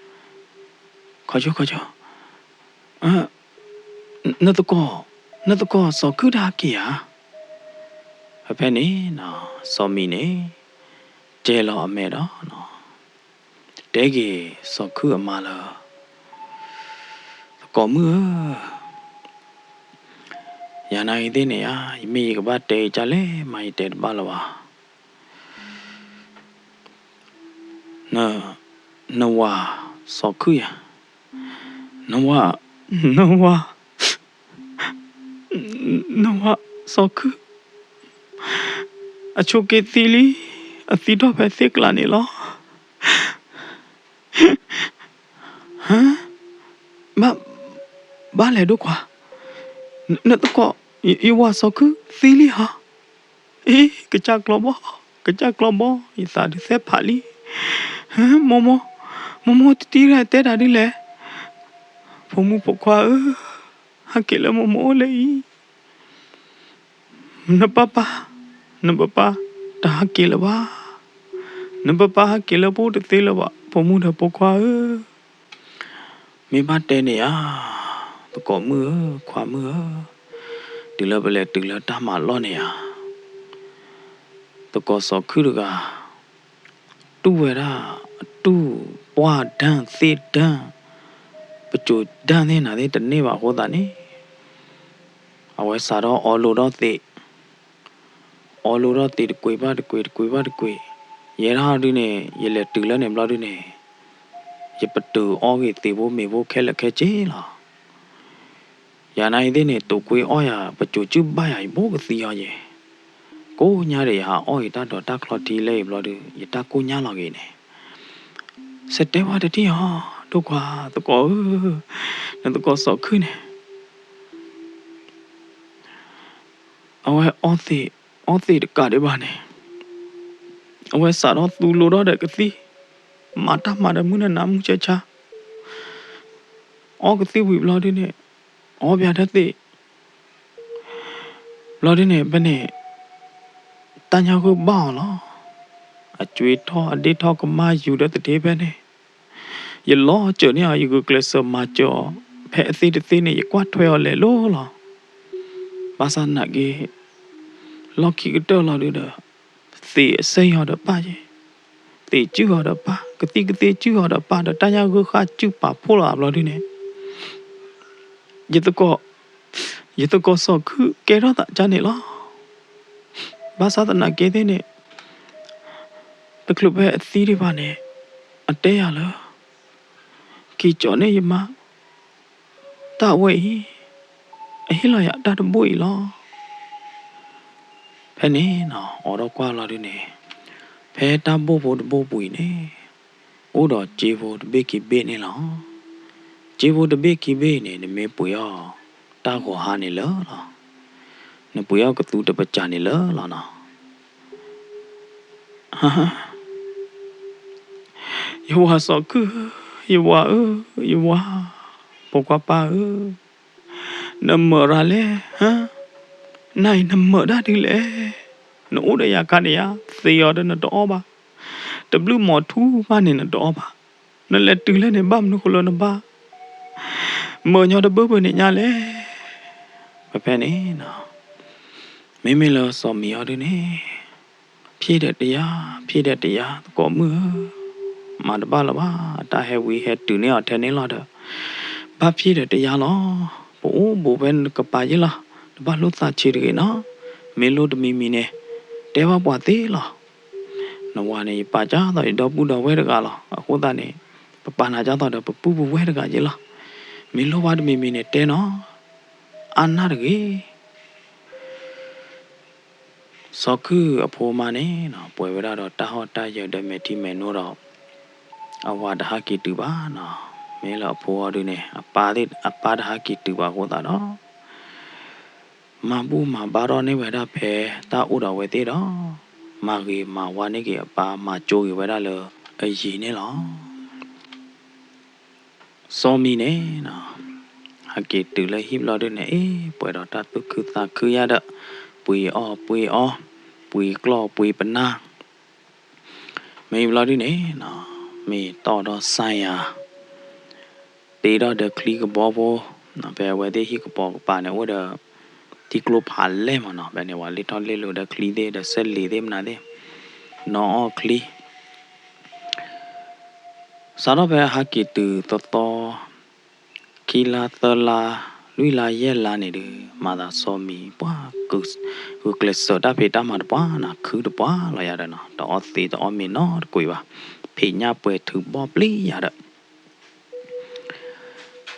ခီဆိခီဆိ နသကိး နသကိးစီၤခုၣ်တဟဲက့ၤဧါ ဖဲဖဲန့ၣ် စီၤမံၤန့ၣ် ကဲလီၤအမဲာ်ဒီး တဲက့ၤစီၤခုၣ်အမါလၢ သကိးမုၣ်ဧၢ, ယၤနာ်ဂ့ၤသ့ၣ်န့ၣ်ဧါ, ယမ့ၢ်ယကဘၣ်တဲအံၤဒ်လဲၣ်မး ယတဲတဘၣ်လၢၤဘၣ်. နဝၤစီၤခုၣ်ယၤ, နဝၤ, နဝၤ, နဝၤစီၤခုၣ်, အဆိးက့ၤသံလံ, အသံထီၣ်ဖဲသ့ၣ်ကျးန့ၣ်လီၤ. ဟါ, ဘၣ်, ဘၣ်လဲၣ်ဒိၣ်ခွါ, နသကိး, ယဝၤစီၤခုၣ်သံလံဟါ. အ့ ကစၢ်ကျီဘီ, ကစၢ်ကျီဘီ, ယသးဒုးသဲၣ်ဖးလံ. မိၢ်မိၢ်, မိၢ်မိၢ်တံတံတၢ်တဲတၢ်ဒ်လဲၣ်. ဖိမုၣ်ဖိခွါဧၢ, ဟဲက့ၤလၢမိၢ်မိၢ်အိၣ်လၢအံၤ. နပၢ်ပၢ်, နပၢ်ပၢ်တဟဲက့ၤလၢၤဘၣ်. နပၢ်ပၢ်ဟဲက့ၤလၢပအိၣ်တသ့လၢၤဘၣ် ဖိမုၣ်ဒီးဖိခွါဧၢ. မ့ၢ်ဘၣ်တဲန့ၣ်ဧါ, သကိးမုၣ်ဧၢ, ခွါမုၣ်ဧၢ, တုၤလၢပလဲၤတုၤလၢတၢ်မၤလီၢ်န့ၣ်ဧါ. သကိးစီၤခုၣ်တဂၤ တူၢ်ဝဲဒၣ် အတူၢ်ပှၢ်ဒၢၣ်သ့ၣ်ဒၢၣ် ပစိၤဒၢၣ်သ့ၣ်နၤသ့ၣ်တန့ၢ်ဘၣ်အဃိသတးန့ၣ် အဝဲစးထီၣ်အီလိထီၣ်သ့း, အီလိထီၣ်သ့းတကွံာ်ဘၣ်တကွံာ် တကွံာ်ဘၣ်တကွံာ်, ယဲဒၣ်ဒုန့ၣ် ယလဲၤတုၤလၢန့ၣ်ဘျီဒုန့ၣ် ယပတုာ်အီၣ်ဂ့ၤသ့းဖိမ့ၤဖိခဲလၢာ်ခဲဆ့လီၤ. ယၤနာ်အံၤသ့ၣ်န့ၣ် တိာ်ကွ့အီၣ်ယၤ ပစိၤစုၣ်ဘၣ်ယၤ ယဘိကသံအီၤယဲၢ်, ကိးညါဒီးယဟးအီၣ်ဂ့ၤတၢ်ဒိးတၢ်ချီထံလၢအံၤဘျီဒု ယတၢ်ကိၢ်ညါလီၤဂ့ၤန့ၣ်, စတဲဝဲတထံၣ်အီၤ ဒိၣ်ခွါသကိးဧၢ, နသကိးစီၤခုၣ်န့ၣ် အဝဲအီၣ်သ့း, အီၣ်သ့းတကးဒံးဘၣ်န့ၣ်, အဝဲစးထီၣ်သူလိထီၣ်ဒီးကသံၣ်, မၤတၢ်မၤဒီးမုၢ်နၤနၤမုၢ်ဆါဆါ, အီၣ်ကသံၣ်ဝံၤဘျီဒုန့ၣ်, အီၣ်ဘၣ်တၢ်သ့း ဘျီဒုန့ၣ် ဖဲန့ၣ် တၢ်ညါဃုာ်ဘၣ်အီၤလီၤ. အကွ့ထီၣ်အဒ့ၣ်ထီၣ်ကမၣ်ယူၤဒီးသထ့ဖဲန့ၣ်, ယလီၤစၢၤန့ၢ်အီၤ ယဂုာ်ကျဲးစၢးမၤစၢၤအီၤ, ဖဲအသ့တသ့န့ၣ် ယကွၢ်ထွဲအီၤလဲၤလိၤလီၤ. ဘၣ်ဆၣ်သနာ်က့ လီၢ်ခံကတၢၢ်လီၤဒုဒီး သံးအစဲယီၤဒီးပၢ်ယဲ, သံးစုၣ်အီၤဒီးပၢ်, ကသံၣ်ကသ့စုၣ်အီၤဒီးပၢ် ဒီးတၢ်ညၣ်ဂုၢ်ဃၣ်စုၣ်ပာ်ဖှိၣ်လီၤအဘျီဒုန့ၣ် ယသကိးစီၤခုၣ်ကဲထီၣ်သးကၢ်န့ၣ်လီၤ. ဘၣ်ဆၣ်သနာ်က့သ့ၣ်န့ၣ် တချုးဖဲအသံဒံးဘၣ်န့ၣ် အတဲယၤလၢ က့ၤကၠီၣ်န့ၢ်ယမါ တၢ်အဝဲအံၤ အဟ့ၣ်လီၤယၤတၢ်တဘိၣ်အံၤလီၤ. ဖဲန့ၣ်နီၤ အိးထီၣ်ကွၢ်လီၤဒုန့ၣ် ဖဲတၢ်ဘိၣ်ဖိတဘိၣ်ပူၤအံၤန့ၣ် အိၣ်ဒီးစ့ဖိတဘ့ၣ်ခံဘ့ၣ်န့ၣ်လီၤ. စ့ဖိတဘ့ၣ်ခံဘ့ၣ်အံၤန့ၣ် နမ့ၢ်ပှ့ၤအီၣ်တၢ်ဂီၤဟါန့ၣ်လၢာ်လီၤ. နပှ့ၤအီၣ်ကသူတပစၢန့ၣ်လၢာ်လီၤနီၤ. ယဝၤစီၤခုၣ်ဧၢ, ယဝၤဧၢ, ယဝၤ, ဖိခွါပၢ်ဧၢ, နမၢၢ်ရၤလဲၣ်, နၤအံၤနမၢၢ်တၢ်ဒ်လဲၣ်. နအိၣ်ဒီးယၤခါန့ၣ်ယါ, သ့အီၤဒီးနတအီၣ်ဘၣ်, တဘျုးမီၤထူဘၣ်န့ၣ်နတအီၣ်ဘၣ်, နလဲၤတုၤလဲၣ်န့ၣ် ဘၣ်မနုၤဃိလၢနဘၣ် မၢၢ်ညီတဘၢဘၢန့ၣ်ညါလဲၣ်. ဖဲဖဲန့ၣ်နီၤ မ့မ့ၢ်လၢစီၤမံၤအီၤဒုန့ၣ် ဖျ့ဒီးတယါ, ဖျ့ဒီးတယါ, သကိးမုၣ်ဧၢ, မၤတဘၣ်လၢၤဘၣ်, တၢ်ဟဲဝံဟဲတုၤန့ၢ်အီၤထဲန့ၣ်လီၤဒီး ဘၣ်ဖျ့ဒီးတယါလီၤ. ပအိၣ်ဘူးဖဲနကပၤယ့ၢ်လီၤ, တဘၣ်လိၣ်သးဆံးတဂ့ၤနီၤ. မ့ၢ်လိၣ်တမံၤမံၤန့ၣ် တဲဘၣ်ပှၤသ့လီၤ. နဝၤန့ၣ် ယပာ်ကၢ်သိးယဒီပုၢ်ဒီဝဲၢ်တဂၤလီၤ. အဃိသတးန့ၣ် ပပာ်နၤကၢ်သိးဒီးပပုၢ်ပဝဲၢ်တဂၤယ့ၢ်လီၤ. မ့ၢ်လိၣ်ဘၣ်တမံၤမံၤန့ၣ် တဲနီၤ, အါနၢ်တဂ့ၤ. စီၤခုၣ်အဖိမါန့ၣ်နီၤ ပှဲၤဝဲဒၣ်ဒီးတၢ်ဟီၣ်တၢ်ယၢၤဒီးမဲာ်ထံမဲာ်နိဒီး အဝၤတဟးက့ၤတုၤဘၣ်နီၤ. မ့ၢ်လၢအဖိအီၤဒုန့ၣ် အပၢ်သ့ၣ် အပၢ်တဟးက့ၤတုၤဘၣ်အဃိသတးဒီး မၤဘူၣ်မၤဘါထီၣ်န့ၢ်ဝဲဒၣ်ဖဲတၢ်အိၣ်ဒီးအဝဲသ့ၣ်ဒီး မၤဂ့ၤမၤဝါန့ၢ်က့ၤအပၢ် မၤကၠိဂ့ၤဝဲဒၣ်လၢအယံၤန့ၣ်လီၤ. စီၤမံၤန့ၣ်နီၤ ဟဲက့ၤတုၤလၢဟံၣ်ဘျီဒုန့ၣ် အ့ ပှဲၤဒီးတၢ်သူၣ်ခုသးခုယါဒီး ပှ့ၤအီၣ်ပှ့ၤအီ, ပှ့ၤကျီၢ်ပှ့ၤပနၢ် မ့ၢ်ဘျီဒုန့ၣ်နီၤ မ့ၢ်တီၢ်ဒီးစၢ်ယၤ တ့ထီၣ်ဒီးချံကဘီဖိ, ဖဲအဝဲသ့ၣ်ဟံၣ်ကပိာ်ကပၤန့ၣ် အိၣ်ဒီး ထံကျိဖးလဲၢ်မးနီၤ, ဖဲန့ၣ် ပှၤလ့ၣ်ထီၣ်လ့ၣ်လိၤဒီးချံသ့ၣ်ဒီးစဲးလ့ၤသ့ၣ်မနုၤသ့ၣ်, နီၢ်အီၣ်ချံ စးထီၣ်ဖဲဟးက့ၤတုၤသီသီ ခံလါသၢလါ လွံၢ်လါယဲၢ်လါန့ၣ်ဒီး မၤသးစီၤမံၤပှၤ ဂုာ်ကျဲးစၢးတၢ်ဖံးတၢ်မၤတပှၢ်နီၤ, ခုတပှၢ်လီၤယၤဒီးနီၤ, တအီၣ်သ့တအီၣ်မ့ၤနီတကွံာ်ဘၣ်, ဖံးညၣ်ပှဲၤထုးဘီၣ်ပျံၤယၤ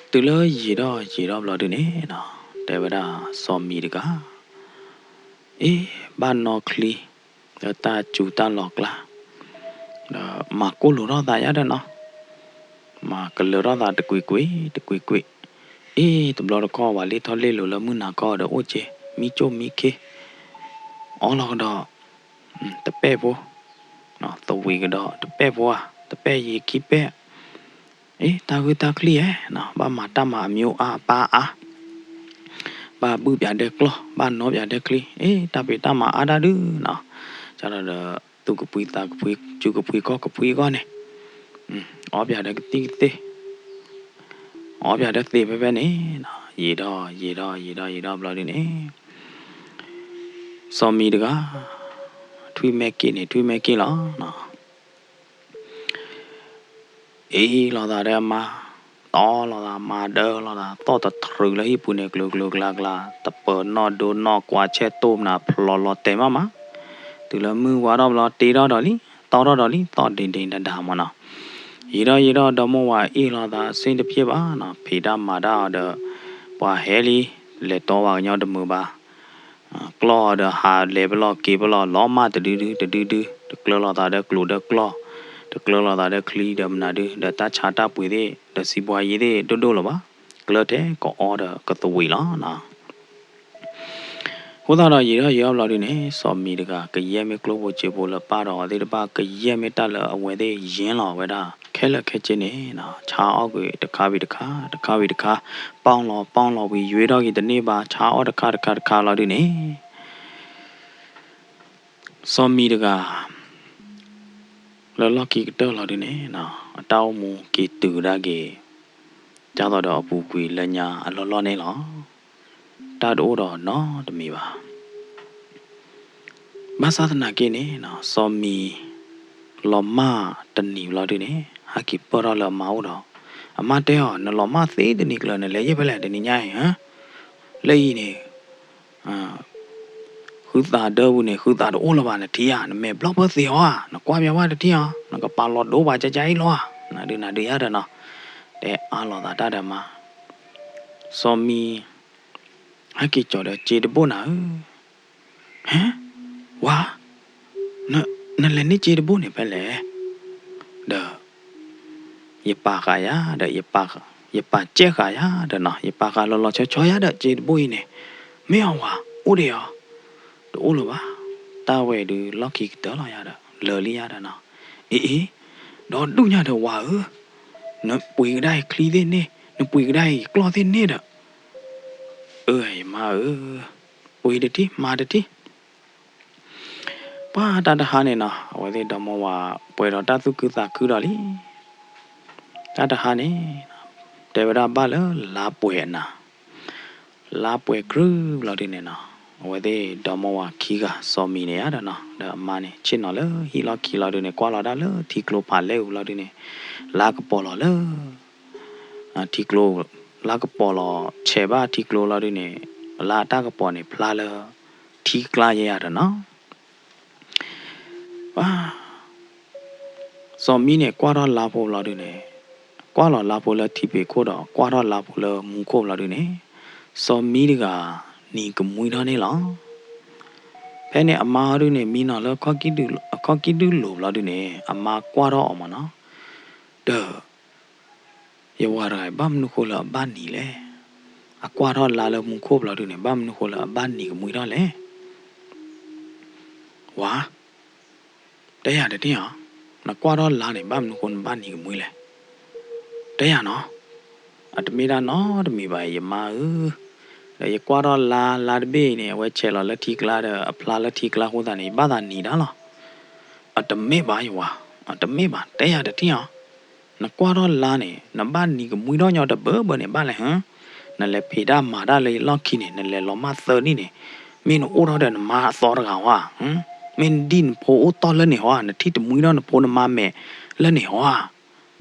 ဒီး တုၤလၢယံာ်ထီၣ်ယံာ်ထီၣ်ဘျီဒုန့ၣ်နီၤ, တဲဝဲဒၣ်စီၤမံၤတဂၤ အ့ ဘၣ်နီၢ်ချံ လၢတၢ်စူၤတၢ်လီၤကျါ, ဒီးမၤကိၢ်လိာ်ထီၣ်သးယါဒီးနီၤ, မၤကလၢၤထီၣ်သးတကွံာ်ကွံာ် တကွံာ်ကွံာ်, အ့ တဘျီတခီၣ် ပှၤလ့ၣ်ထီၣ်လ့ၣ်လိၤလၢမုၢ်နၤခီဒီးအိၣ်က့ၤ မံကၠိၣ်မံခ့ အီလီၤကဒီး တပဲၣ်ဖိ, သဝံးကဒီး တပဲၣ်ဖိဧါ, တပဲၣ်ယံၤခံပဲၣ်, အ့ တၢ်ဂုၢ်တၢ်ချံဧါ, ဘၣ်မၤတၢ်မၤအမျိုးအါအပါအါ, ဘၣ်ဘုၣ်ပၠးဒဲးကျီၢ် ဘၣ်နီၣ်ပၠးဒဲးချံ, အ့ တၢ်ဖံးတၢ်မၤအါဒၣ်ဒုနီၤ, ကဒီးဒီး သူၣ်ကပှံၤသးကပှံၤ စူၤကပှံၤကီၢ်ကပှံၤအဂီၢ်န့ၣ်, အီပၠးဒီးကသံၣ်ကသ့ၣ် အီပၠးဒီးသ့ၣ်ဖဲဖဲန့ၣ်, ယံာ်ထီၣ်ယံာ်ထီၣ်ယံာ်ထီၣ်ယံာ်ထီၣ်ဘျီဒုန့ၣ် စီၤမံၤတဂၤ ထွံၣ်မဲာ်က့ၣ်န့ၣ် ထွံၣ်မဲာ်က့ၣ်လီၤ. အ့ၣ်လိာ်သးဒီးအမါ, တီလိာ်သး မၤဒၢလိာ်သး သီၣ်တထြုးလၢဟံၣ်ပူၤန့ၣ် ကျိၤကျိၤကျါကျါ တပၢၤနီၣ်ဒိနီၣ်ကွၢ်ဆဲးတိၢ်မနၤ ဖျိးလီၤတဲာ်မးမး, တုၤလၢမုၢ်ဝါထီၣ်ဘျီ တ့ထီၣ်ဒီးလံ တီထီၣ်ဒီးလံ သီၣ်ဒ့ဒ့ဒၣ်ဒၣ်မးနီၤ. ယံာ်ထီၣ်ယံာ်ထီၣ် ဒီမိၢ်ဝၤအ့ၣ်လိာ်သး စ့တဖျ့ဘၣ်နီၤ ဖံးတၢ်မၤတၢ်အီၤဒီး ပှၤဟဲလံ လဲၤတီဝဲကညီတမုာ်ဘၣ် ကျီၢ်အီၤဒီးဟးလဲၤပလီၢ်က့ၤပလီၢ် လီၤမၢ်တဒုဒု တဒုဒု တကျၢၤလိာ်သးဒီးကျိၤဒီးကျီၢ်, တကျၢၤလိာ်သးဒီးချံဒီးမနုၤဒု ဒီးတၢ်ဆါတၢ်ပှ့ၤသ့ၣ် ဒီးစံးဘှါယ့သ့ၣ်ဒိၣ်ဒိၣ်လၢၤဘၣ်, ကျၢၤထဲကအီဒီးကသဝံးလီၤနီၤ. အဃိသတးဒီးယံာ်ထီၣ်ယံာ်ထီၣ်ဘျီဒုန့ၣ် စီၤမံၤတဂၤ ကယဲၢ်မ့ၢ်ကျိၣ်ဖိစ့ဖိလၢပၢ်ဒီးအီၤသ့ၣ်တဖၣ် ကယဲၢ်မ့ၢ်တၢ်လၢအဝဲသ့ၣ်ယဲၢ်လီၤဝဲဒၣ် ခဲလၢာ်ခဲဆ့န့ၣ်နီၤ ဆါအီၣ်ကွံာ်တခါဝံၤတခါ တခါဝံၤတခါ ပီၣ်လီၤပီၣ်လီၤဝံၤ ယွ့ထီၣ်က့ၤတန့ၢ်ဘၣ် ဆါအီၣ်တခါတခါတခါလီၤဒုန့ၣ် စီၤမံၤတဂၤ လၢလီၢ်ခံကတၢၢ်လီၤဒုန့ၣ်နီၤ အတၢ်အိၣ်မူက့ၤတုၤဒၣ်က့ၤ ဒ်သိးဒီးအပူၤကွံာ်လၢညါအလီၢ်လီၢ်န့ၣ်လီၤ. တၢ်တအိၣ်ဒီးနီတမံၤဘၣ်. ဘၣ်ဆၣ်သနာ်က့န့ၣ် စီၤမံၤ လီၤမၢ်တနံၤဘျီဒုန့ၣ် ဟဲက့ၤပၢၢ်ထီၣ်လၢအမါအိၣ်ဒီး အမါတဲအီၤ နလီၤမၢ်သ့တနံၤကျၢၤ နလဲၤယံာ်ဖဲလဲၣ် တနံၤညါအံၤ လၢအံၤန့ၣ် ဃုသးဒၢပူၤန့ၣ် ဃုသးတအိၣ်လၢၤဘၣ် နထံၣ်ဧါ, နမဲာ်ဘျီၣ်ပၢၢ်သ့ဧါ, နကွၢ်ပၠးဝဲတထံၣ်ဧါ, နကပာ်လီၤဒိဘၣ်ကၠကၠအံၤလီၤဧါ, နဒုနဒုယၤဒီးနီၤ, တဲအါလီၤသးတၢ်ဒီးမါ, စီၤမံၤ ဟဲက့ၤကၠီၤဒီးစ့တဘိၣ်နၤဧၢ, ဟဲ, ဝၤ, နလဲၤန့ၢ်စ့တဘိၣ်န့ၣ်ဖဲလဲၣ်, ဒီး ယပာ်ဃာ်ယၤဒီး ယပာ်ကဲဃာ်ယၤဒီးနီၤ, ယပာ်ဃာ်လီၤလီၤဆီဆီယၤဒီး စ့တဘိၣ်အံၤန့ၣ်, မ့ၢ်အီၤဝၤ, အိၣ်ဒံးအီၤ, တအိၣ်လၢၤဘၣ်, တၢ်ဝဲအံၤဒုးလီၢ်ခံကတၢၢ်လီၤယၤဒီး လၢာ်လံယၤဒီးနီၤ, အ့အ့, ဒီးဒူၣ်ညါဒီးဝၤဧၢ, နပှ့ၤကဒါအံၤချံသ့ၣ်န့ၣ်, နပှ့ၤကဒါအံၤကျီၢ်သ့ၣ်န့ၣ်ဒီး, အၢ ယမါဧၢ, ပှ့ၤတထံၣ် မၤတထံၣ် ပှၤတၢ်တဟါန့ၣ်နီၤ အဝဲသ့ၣ်ဒီမါဝၤပှဲၤဒီးတၢ်သူၣ်ခုသးခုဒီးလံ. တၢ်တဟါန့ၣ် တဲဝဲဒၣ်ဘၣ်လၢလါပှဲၤအနၤ, လါပှဲၤကြၢးဘျီဒုန့ၣ်နီၤ အဝဲသ့ၣ်ဒီမါဝၤခံဂၤ စီၤမံၤန့ၣ်ဧါဒီးနီၤ ဒီးအမါန့ၣ် ဆ့ၣ်နီၤလၢဟံၣ်လီၢ်ခံလီၤဒုန့ၣ် ကွၢ်လီၤဒၣ်လၢထံကျိဖးလဲၢ်အူဘျီဒုန့ၣ် လါကပီၤလီၤလၢ ထံကျိ, လါကပီၤလီၤဆဲးဘၣ်ထံကျိလီၤဒုန့ၣ် လါအတၢ်ကပီၤန့ၣ် ဖျါလၢထံကျါယဲယၤဒီးနီၤ. ပှၤ စီၤမံန့ၣ် ကွၢ်ထီၣ်လါဖိဘျီဒုန့ၣ်, ကွၢ်လီၤလါဖိလၢထံပ့ၤခိၣ်ဒီး ကွၢ်ထီၣ်လါဖိလၢမူခိၣ်ဘျီဒုန့ၣ်, စီၤမံတဂၤ နံၤကမှံထီၣ်န့ၣ်လီၤ. ဖဲန့ၣ်အမါဟီဒုန့ၣ် မံနီၤလၢ အခီၣ်ကံၣ်ဒုၣ်လိၤဘျီဒုန့ၣ် အမါကွၢ်ထီၣ်အီၤမးနီၤ, ဒီး ယဝၤတဂၤအံၤ ဘၣ်မနုၤဃိလၢအဘၣ်နံၤလဲၣ်. အကွၢ်ထီၣ်လါလၢမူခိၣ်ဘျီဒုန့ၣ် ဘၣ်မနုၤဃိလၢအဘၣ်နံၤကမှံထီၣ်လဲၣ်. ဝၤ, တဲယၤတထံၣ်ဧါ, နကွၢ်ထီၣ်လါန့ၣ် ဘၣ်မနုၤဃိနဘၣ်နံၤကမှံလဲၣ်. တဲယၤနီၤ, အတမ့ၢ်တၢ်နီတမံၤဘၣ် ယမါဧၢ, ဒီးယကွၢ်ထီၣ်လါ လါတဘ့ၣ်အံၤန့ၣ် အဝဲဆဲးလီၤလၢထံကျါဒီး အဖျါလၢထံကျါအဃိသတးန့ၣ် ယဘၣ်သးနံၤဒၣ်လီၤ. အတမ့ၢ်ဘၣ်ယဝၤ, အတမ့ၢ်ဘၣ် တဲယၤတထံၣ်ဧါ. နကွၢ်ထီၣ်လါန့ၣ် နဘၣ်နံၤကမှံထီၣ်ညီတဘၢဘၢန့ၣ်ဘၣ်လဲၣ်ဟၢ, နလဲၤဖံးတၢ်မၤတၢ်လၢယလီၢ်ခံန့ၣ် နလဲၤလီၤမၢ်သၢနံၣ်န့ၣ်, မ့ၢ်နအိၣ်ထီၣ်ဒီးနမါအသီတဂၤဧါ, မ့ၢ်နဒံၣ်နဖိအိၣ်တီၢ်လၢန့ၣ်ဧါ, နထံၣ်တမှံထီၣ်နဖိနမါမဲာ်လၢန့ၣ်ဧါ.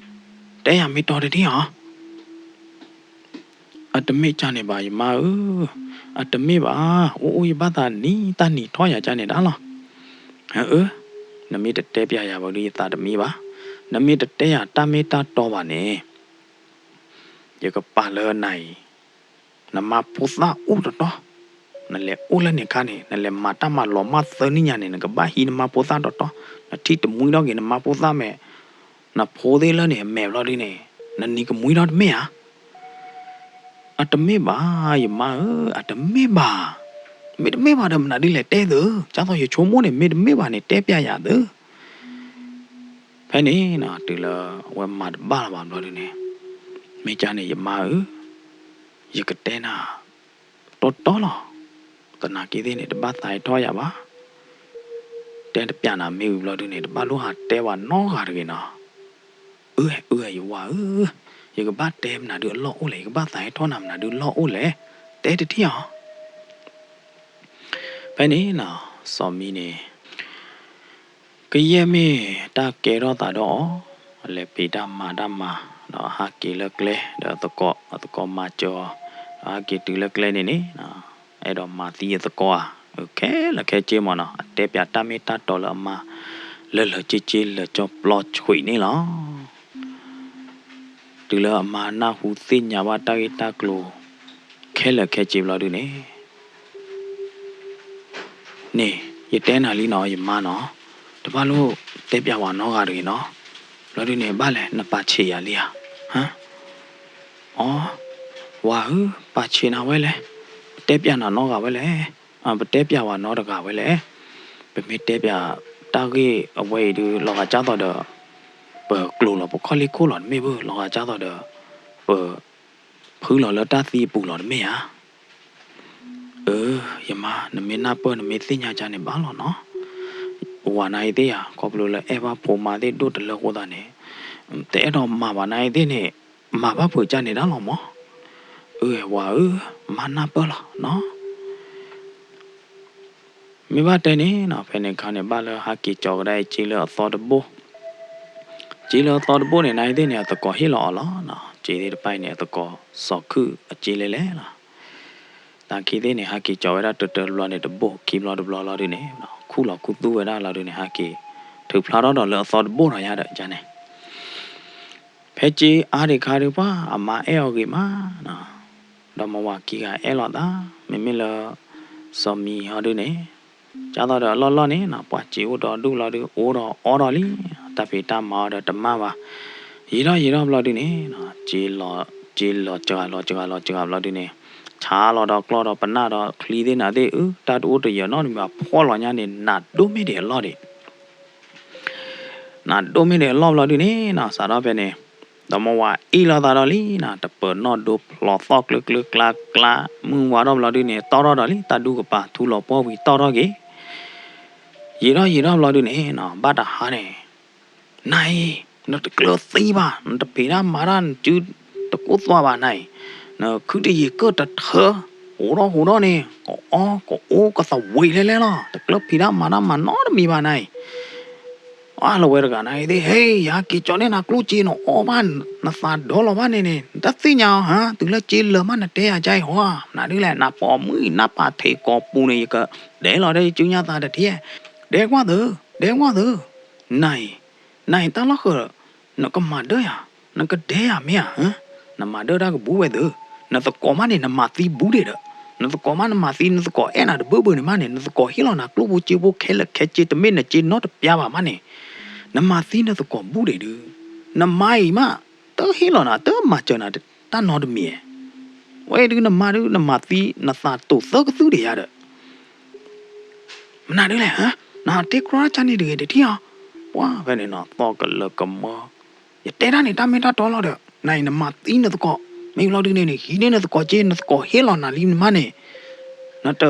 တဲယၤမ့ၢ်တီတထံၣ်ဧါ. အတမ့ၢ်ကၢ်န့ၣ်ဘၣ် ယမါဧၢ, အတမ့ၢ်ဘၣ်, အိၣ်အိၣ်ယဘၣ်သးနံၤ တၢ်နံၤထီၣ်ယၤကၢ်န့ၣ်ဒၣ်လီၤ. အၢ, နမ့ၢ်တတဲပျးယၤဘၣ်ဒီး ယသးတမံဘၣ်, နမ့ၢ်တတဲယၤတၢ်မ့ၢ်တၢ်တီဘၣ်န့ၣ်, ယကပာ်လၢနၤအံၤ, နမါဖိသၣ်အိၣ်တတီၤ, နလဲၤအိၣ်လၢန့ၣ်အခါန့ၣ် နလဲၤမၤတၢ်မၤလီၤမၢ်သၢနံၣ်ညါန့ၣ် နကဘၣ်ဟံးနမါဖိသၣ်တတီၤ, နထံၣ်တမှံထီၣ်က့ၤနမါဖိသၣ်မဲာ်, နဖိသ့ၣ်လၢန့ၣ်အမဲာ်ဘျီဒုန့ၣ်, နနံၤကမှံထီၣ်တမ့ၢ်ဧါ. အတမ့ၢ်ဘၣ် ယမါဧၢ, အတမ့ၢ်ဘၣ်. မ့တမ့ၢ်ဘၣ်ဒီးမနုၤဒ်လဲၣ်တဲသု, ကၢ်သိးယဆိကမိၣ်န့ၣ် မ့တမ့ၢ်ဘၣ်န့ၣ် တဲပျးယၤသု. ဖဲန့ၣ်နီၤ တုၤလၢအဝဲမၤတဘၣ်လၢၤဘၣ်ဘျီဒုန့ၣ်, မ့ၢ်ကၢ်န့ၣ် ယမါဧၢ, ယကတဲနၤ တီတီလီၤ. သနာ်က့သ့ၣ်န့ၣ် တဘၣ်သးဟဲထီၣ်ယၤဘၣ်. တဲတပျးနၤမ့ၢ်ဝံၤဘျီဒုန့ၣ် တဘၣ်လိၣ်ဟးတဲဘၣ်နီတဂၤတဂ့ၤနီၤ. အၢ အၢ ယဝၤဧၢ, ယကဘၣ်တဲမနုၤဒုအလီၢ်အိၣ်လဲၣ်, ယကဘၣ်သးဟဲထီၣ်နၤမနုၤဒုအလီၢ်အိၣ်လဲၣ်, တဲတထံၣ်ဧါ. ဖဲန့ၣ်နီၤ စီၤမံန့ၣ် ကယဲၢ်မ့ၢ်တၢ်ကဲထီၣ်သးဒီးအီၤ, လဲၤဖံးတၢ်မၤတၢ်မၤ, ဒီးဟးက့ၤလၢကျဲ, ဒီးသကိး, သကိးမၤစၢၤအီၤ, ဒီးဟးက့ၤတုၤလၢကျဲန့ၣ်န့ၣ်, အဲၣ်ဒိးမၤသံအသကိးဧါ, ခဲလၢာ်ခဲဆ့မးနီၤ, အတဲပျးတၢ်မ့ၢ်တၢ်တီလၢအမါ လၢလၢာ်က့က့လၢာ်ကၠီပျီဆွံးန့ၣ်လီၤ. တုၤလၢအမါနၢ်ဟူသ့ၣ်ညါဘၣ်တၢ်ဂ့ၢ်တၢ်ကျိၤ ခဲလၢာ်ခဲဆ့ဘျီဒုန့ၣ် န့ၣ် ယတဲနၤလံနီၤ ယမါနီၤ, တဘၣ်လိၣ်တဲပျးဝၤနီတဂၤတဂ့ၤနီၤ. ဘျီဒုန့ၣ် ဘၣ်လဲၣ် နပာ်ဆံးယၤလံဧါ. အီ, ဝၤဧၢ, ပာ်ဆံးနၤဝဲလဲၣ်, ပတဲပျးနၤနီတဂၤဝဲလဲၣ်, ပတဲပျးဝၤနီတဂၤဝဲလဲၣ်. ပမ့ၢ်တဲပျးတၢ်ဂ့ၢ်အဝဲအံၤဒုး လီၤဂာ်ကၢ်သိးဒီး ပကျိၤလီၤပခီၣ်လ့ၢ်ခိၣ်လီၤတမ့ၢ်ဘၣ်, လီၤဂာ်ကၢ်သိးဒီး ပ ဖုလီၤလၢတၢ်သံအပူၤလီၤတမ့ၢ်ဧါ. အၢ ယမါ နမ့ၢ်နၢ်ပၢၢ် နမ့ၢ်သ့ၣ်ညါကၢ်န့ၣ်ဘၣ်လီၤနီၤ. ဝၤနၤအံၤသ့ၣ်ယၤ ခီဖျိလၢအဲၣ်ဘၣ်ဖိမါသ့ၣ်ဒိၣ်တလၢအဃိသတးန့ၣ် တအဲၣ်ဒိးမၤဘၣ်နၤအံၤသ့ၣ်န့ၣ် မၤဘၣ်ဖုးကၢ်န့ၣ်ဒၣ်လီၤမး. အၢ ဝၤဧၢ, မၤနၢ်ပၢၢ်လီၤနီၤ. မ့ၢ်ဘၣ်တဲန့ၣ်နီၤ, ဖဲန့ၣ်ခါန့ၣ် ဘၣ်လၢဟးက့ၤကၠီၤကဒါအံၤ စ့လၢအသီတဘိၣ်, စ့လၢအသီတဘိၣ်န့ၣ် နၤအံၤသ့ၣ်န့ၣ် အသကိးဟ့ၣ်လီၤအီၤလီၤနီၤ. စ့သ့ၣ်တဖၣ်အံၤန့ၣ် အသကိးစီၤခုၣ်အစ့လဲၣ်လဲၣ်လီၤ. တၢ်ခံသ့ၣ်န့ၣ် ဟးက့ၤကၠီၤဝဲဒၣ်တၢတၢတဘျီန့ၣ်တဘိၣ်, ခံဘျီတဘျီလီၤဒုန့ၣ် ခူၣ်လီၤခူသူၣ်ဝဲဒၣ်လီၤဒုန့ၣ် ဟးက့ၤထုးဖျါထီၣ်ဒီးလၢအသီတဘိၣ်နီၤယါဒီးန့ၣ် ဖဲစ့အါဒံးခါဒုး ပှၤအမါအဲၣ်အီၤဂ့ၤမးနီၤ. ဒီးမါဝၤခံဂၤအဲၣ်လိာ်သး, မ့မ့ၢ်လၢ စီၤမံၤဟီဒုန့ၣ် ကၢ်သိးဒီးအလီၢ်လီၢ်န့ၣ်နီၤ ပှၤစ့အိၣ်ဒီဒူၣ်လီၤဒု အိၣ်ဒီးအီဒီးလံ, တၢ်ဖံးတၢ်မၤအီၤဒီးတမၤဘၣ်. ယံာ်ထီၣ်ယံာ်ထီၣ်ဘျီဒုန့ၣ်နီၤ စ့လီၤစှၤလီၤစှၤလီၤစှၤဘျီဒုန့ၣ် ဆါလီၤဒီးကျီၢ်ဒီးပနၢ်ဒီးချံသ့ၣ်နၤသ့ၣ် အု တၢ်တအိၣ်တယၢၤနီတမံၤဘၣ် ဖှီၣ်လီၤညါန့ၣ် နးဒိၣ်မ့ၢ်ဒံးအလီၢ်ဒံး နးဒိၣ်မ့ၢ်ဒံးအလီၢ်ဘျီဒုန့ၣ်နီၤ စးထီၣ်ဖဲန့ၣ် ဒီးမါဝၤအ့ၣ်လိာ်သးဒီးလံနီၤ တပၢၤနီၣ်ဒိဖျိးသီၣ်ကျၢကျၢကျါကျါ မုၢ်ဝါထီၣ်ဘျီဒုန့ၣ် တီၣ်ထီၣ်ဒီးလံ တၢ်ဒူကပၤ ထူလီၤပှီၢ်ဝံၤတီၣ်ထီၣ်က့ၤ ယံာ်ထီၣ်ယံာ်ထီၣ်ဘျီဒုန့ၣ်နီၤ ဘၣ်တဟါန့ၣ် နၤအံၤ နတကျၢၤသံဘၣ်, နတဖံးတၢ်မၤတၢ် နစုတကိၢ်သွးဘၣ်နၤအံၤ, နခုတယံာ်ကၢၢ်တထၢ ဟူးထီၣ်ဟူးထီၣ်န့ၣ် ကအီၣ်ကအီကသဝံးလဲၣ်လဲၣ်လီၤ, တကျၢၤဖံးတၢ်မၤတၢ်မၤနီတမံၤဘၣ်နၤအံၤ အါလီၤဝဲတဂၤနၤအံၤသ့ၣ် ဟ့ၣ် ယဟးက့ၤကၠီၤန့ၢ်နၤကျိၣ်စ့နီၤ အီၣ်ဘၣ်နသးဒီလီၤဘၣ်န့ၣ်န့ၣ် နတသ့ၣ်ညါအီၤဧါ, တုၤလၢစ့လၢာ်မးနတဲယၤကါအံၤဟီဧါ, နဒုးလဲၣ် နပိာ်မုၣ်နၢ်ပာ်ထံးကိာ်ပူၤန့ၣ် ယကဒဲးလီၤဒီးယစုညါသးတထံၣ်, ဒဲကွၢ်သု, ဒဲကွၢ်သု, နၤအံၤ, နၤအံၤတၢ်လီၢ်ဃၢၤ နကမၤဒၢၣ်ယၤ, နကဒဲယၤမ့ၢ်ဧါ, နမၤဒၢၣ်တၢ်ကဘူဝဲသု, နသကိးမးန့ၣ် နမၤသံဘူးဒံးဒီး, နသကိးမး နမၤသံ နသကိးအဲၣ်နၤတဘၢၣ်ဘၢၣ်န့ၣ်မးန့ၣ် နသကိးဟ့ၣ်လီၤနၤကျိၣ်ဖိစ့ဖိခဲလၢာ်ခဲဆ့ တမ့ၢ်နစ့နီတပျါဘၣ်မးန့ၣ်, နမၤသံနသကိးဘူးဒံးဒုး, နမါအံၤမး တဟ့ၣ်လီၤနၤ တမၤစၢၤနၤတၢ်နီတမံၤ, ဝဲဒုးနမါဒုး နမၤသံနသးတိာ်သၢကသုဒံးယၤဒီး မနုၤဒုးလဲၣ်, နတ့ကြီတၢ်ကန့ၣ်တဂ့ၤတထံၣ်အီၤ, ပှၤဖဲန့ၣ်နီၤ သီၣ်ကလၢကမၢ, ယတဲတၢ်န့ၣ် တၢ်မ့ၢ်တၢ်တီလီၤဒီး နၤအံၤနမၤသံနသကိး, မ့ၢ်ဘျီဒုန့ၣ် နဟံးန့ၢ်နသကိးစ့ နသကိးဟ့ၣ်လီၤနၤလံနမါန့ၣ်, နတ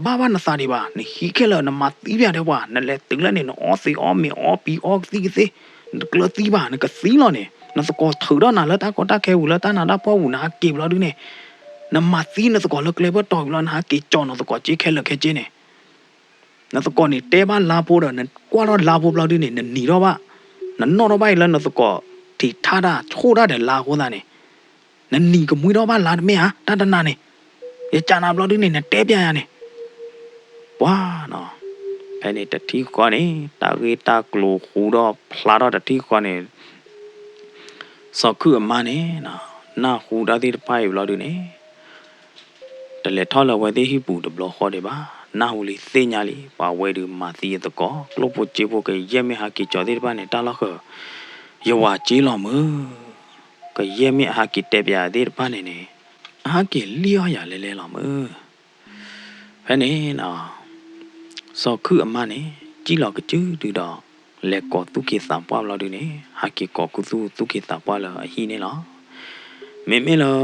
ဘၣ်ဘၣ်နသးဒံးဘၣ်, နဟံးခဲလၢာ် နမၤသံပၠးဒီးပှၤ, နလဲၤတုၤလၢန့ၣ် နအီသံးအီမ့ၤအီပံၤအီကသံၣ်ကသ့, နတကျၢၤသံဘၣ် နကသံလီၤန့ၣ်, နသကိးထုးထီၣ်နၤလၢတၢ်ကီတၢ်ခဲပူၤ လၢတၢ်နးတၢ်ဖှီၣ်ပူၤ နဟးက့ၤဘျီဒုန့ၣ် နမၤသံနသကိးလၢကျဲဘၢၣ်တီၤဝံၤလီၤ နဟးက့ၤကၠီၤနသကိးစ့ခဲလၢာ်ခဲဆ့န့ၣ်, နသကိးန့ၣ်တဲဘၣ်လါဖိဒီး နကွၢ်ထီၣ်လါဖိဘျီဒုန့ၣ် နနံၤထီၣ်ဘၣ်, နနီၣ်ထီၣ်ဘၣ်အံၤလၢနသကိးထံးထါတၢ်ဆိၣ်တၢ်ဒီးလါအဃိသတးန့ၣ်, နနံၤကမှံထီၣ်ဘၣ်လါတမ့ၢ်ဧါ, တၢ်တနၤန့ၣ်, ယကးနၤဘျီဒုန့ၣ် နတဲပၠးယၤန့ၣ်, ပှၤနီၤ, ဖဲန့ၣ်တထံၣ်ဃီန့ၣ် တၢ်ဂ့ၢ်တၢ်ကျိၤဃူဒီးဖျါထီၣ်တထံၣ်ဃီန့ၣ် စီၤခုၣ်အမါန့ၣ် နၢ်ဟူတၢ်သ့ၣ်တဖၣ်အံၤဘျီဒုန့ၣ် တလဲၤထီၣ်လၢအဝဲသ့ၣ်ဟံၣ်ပူၤတဘျီဃီဒံးဘၣ်, နၢ်ဟူလံသ့ၣ်ညါလံ ပှၤဝဲဒုးမၤသံအသကိး ကျိၣ်ဖိစ့ဖိကယဲၢ်မ့ၢ်ဟးက့ၤကၠီၤသ့ၣ်တဖၣ်န့ၣ် တၢ်လီၢ်ဃၢၤ ယဝၤစ့လီၤမုၢ်, ကယဲၢ်မ့ၢ်အဟးက့ၤတဲပၠးသ့ၣ်တဖၣ်န့ၣ်န့ၣ် အဟးက့ၤလံၣ်အီၣ်ယၤလဲၤလဲၤလီၤမုၢ် ဖဲန့ၣ် စီၤခုၣ်အမါန့ၣ် စံၣ်လီၤကစုဒုဒီး လဲၤကိးသူၣ်က့သးပှၢ်ဘျီဒုန့ၣ် ဟးက့ၤကိးခူသူၣ်သူၣ်က့သးပှၢ်လၢအဟံၣ်န့ၣ်လီၤ. မ့မ့ၢ်လၢ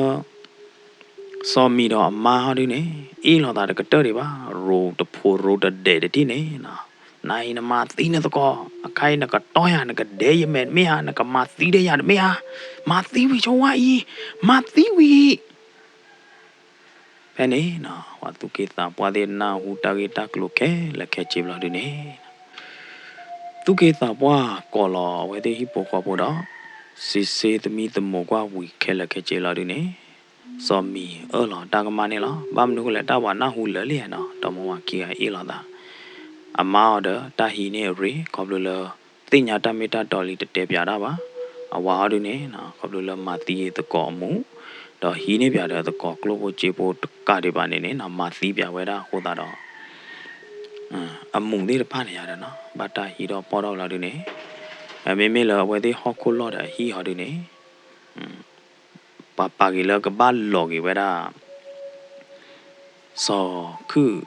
စီၤမံၤဒီးအမါဟီဒုန့ၣ် အ့ၣ်လိာ်သးတကတၢၢ်ဒံးဘၣ်, ရိၤတဖိးရိၤတဒဲးတထံၣ်န့ၣ် နၤအံၤနမၤသံနသကိး, အခါအံၤနကတီၢ်ယၤ နကဒဲယမဲာ်တမ့ၢ်ဧါ, နကမၤသံဒီးယၤတမ့ၢ်ဧါ, မၤသံဝံၤဆိဝါအံၤ, မၤသံဝံၤ ဖဲန့ၣ် ပှၤသူၣ်က့သးပှၢ်သ့ၣ်နၢ်ဟူတၢ်ဂ့ၢ်တၢ်ကျိၤခဲလၢာ်ခဲဆ့ဘျီဒုန့ၣ် သူၣ်က့သးပှၢ်ကိးလီၤအဝဲသ့ၣ်ဟံၣ်ဖိဃီဖိဒီး စံးဆၢသမံသမိးကွၢ်ဝံၤခဲလၢာ်ခဲဆ့လီၤဒုန့ၣ် စီၤမံၤအၢၣ်လီၤတၢ်ကမၣ်န့ၣ်လီၤ. ဘၣ်မနုၤဃိလဲၣ် တၢ်ပှၤနၢ်ဟူလၢာ်လံနီၤ ဒီမါဝၤခံဂၤအ့ၣ်လိာ်သး အမါအီၤဒီးတၢ်ဟံးန့ၢ်အရ့ ခီဖျိလၢ သ့ၣ်ညါတၢ်မ့ၢ်တၢ်တီလံတတဲပၠးတၢ်ဘၣ်. အဝၤအီၤဒုန့ၣ် ခီဖျိလၢမၤသံသကိးအမူး ဒီးဟံးန့ၢ်ပၠးဒီးသကိးကျိၣ်ဖိစ့ဖိတကးဒံးဘၣ်န့ၣ်န့ၣ် မၤသံပၠးဝဲဒၣ်အဃိသတးဒီး အမူးသ့ၣ်တဖၣ်န့ၣ်ယၤဒီးနီၤ ဘၣ်တၢ်ဟံးထီၣ်ပီၣ်ထီၣ်လီၤဒုန့ၣ် မ့မ့ၢ်လၢအဝဲသ့ၣ်ဟီၣ်ခိၣ်လီၢ်ဒီးအဟံၣ်ဟီဒုန့ၣ် ပှၤပာ်က့ၤလၢကဘၣ်လီၤက့ၤဝဲဒၣ် စီၤခုၣ်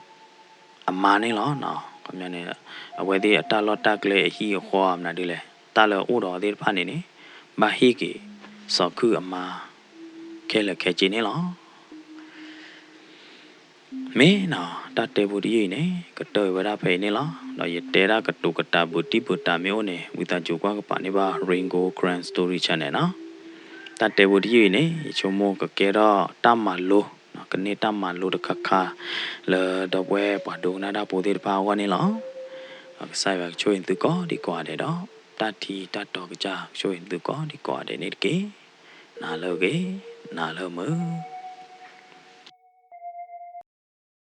အမါန့ၣ်လီၤ. န့ၣ် အဝဲသ့ၣ်အတၢ်လီၢ်တၢ်ကျဲအဟံၣ်အဃီမနုၤဒ်လဲၣ် တၢ်လၢအအိၣ်ဒီးအဝဲသ့ၣ်တဖၣ်န့ၣ်န့ၣ် ဘၣ်ဟ့ၣ်က့ၤစီၤခုၣ်အမါ ခဲလၢာ်ခဲဆ့န့ၣ်လီၤ. မ့ၢ်နီၤ တၢ်တဲဖိတယုၢ်အံၤန့ၣ် ကတၢၢ်ဝဲဒၣ်ဖဲအံၤန့ၣ်လီၤ. ဒီးယတဲဒၣ်ကတိၤကတၢၢ်ဘၢတံၢ်ဘၢတၢ်မ့ၢ်အိၣ်န့ၣ် ဝံသးစူၤကွၢ်ကပၤန့ၢ်ဘၣ် Rain Gold Karen Story Channel နီၤ. တၢ်တဲဖိတယုၢ်အံၤန့ၣ် ယဆိကမိၣ်ကကဲထီၣ်တၢ်မၤလိ, ကန့ၢ်တၢ်မၤလိတခါခါ လၢဒီပုၢ်ဝဲၢ်ပှၤဒိကနၣ်တၢ်ဖိသ့ၣ်တဖၣ်အဂီၢ်န့ၣ်လီၤ. ကစၢ်ယွၤကဆိၣ်ဂ့ၤသုကိးဒံကိးဂၤဒဲးဒီး တၢ်ထံတၢ်တီကစၢ်ကဆိၣ်ဂ့ၤသုကိးဒံကိးဂၤဒဲးန့ၣ်တက့ၢ်. နၤလၢအဂ့ၤ, နၤလၢအမုာ်.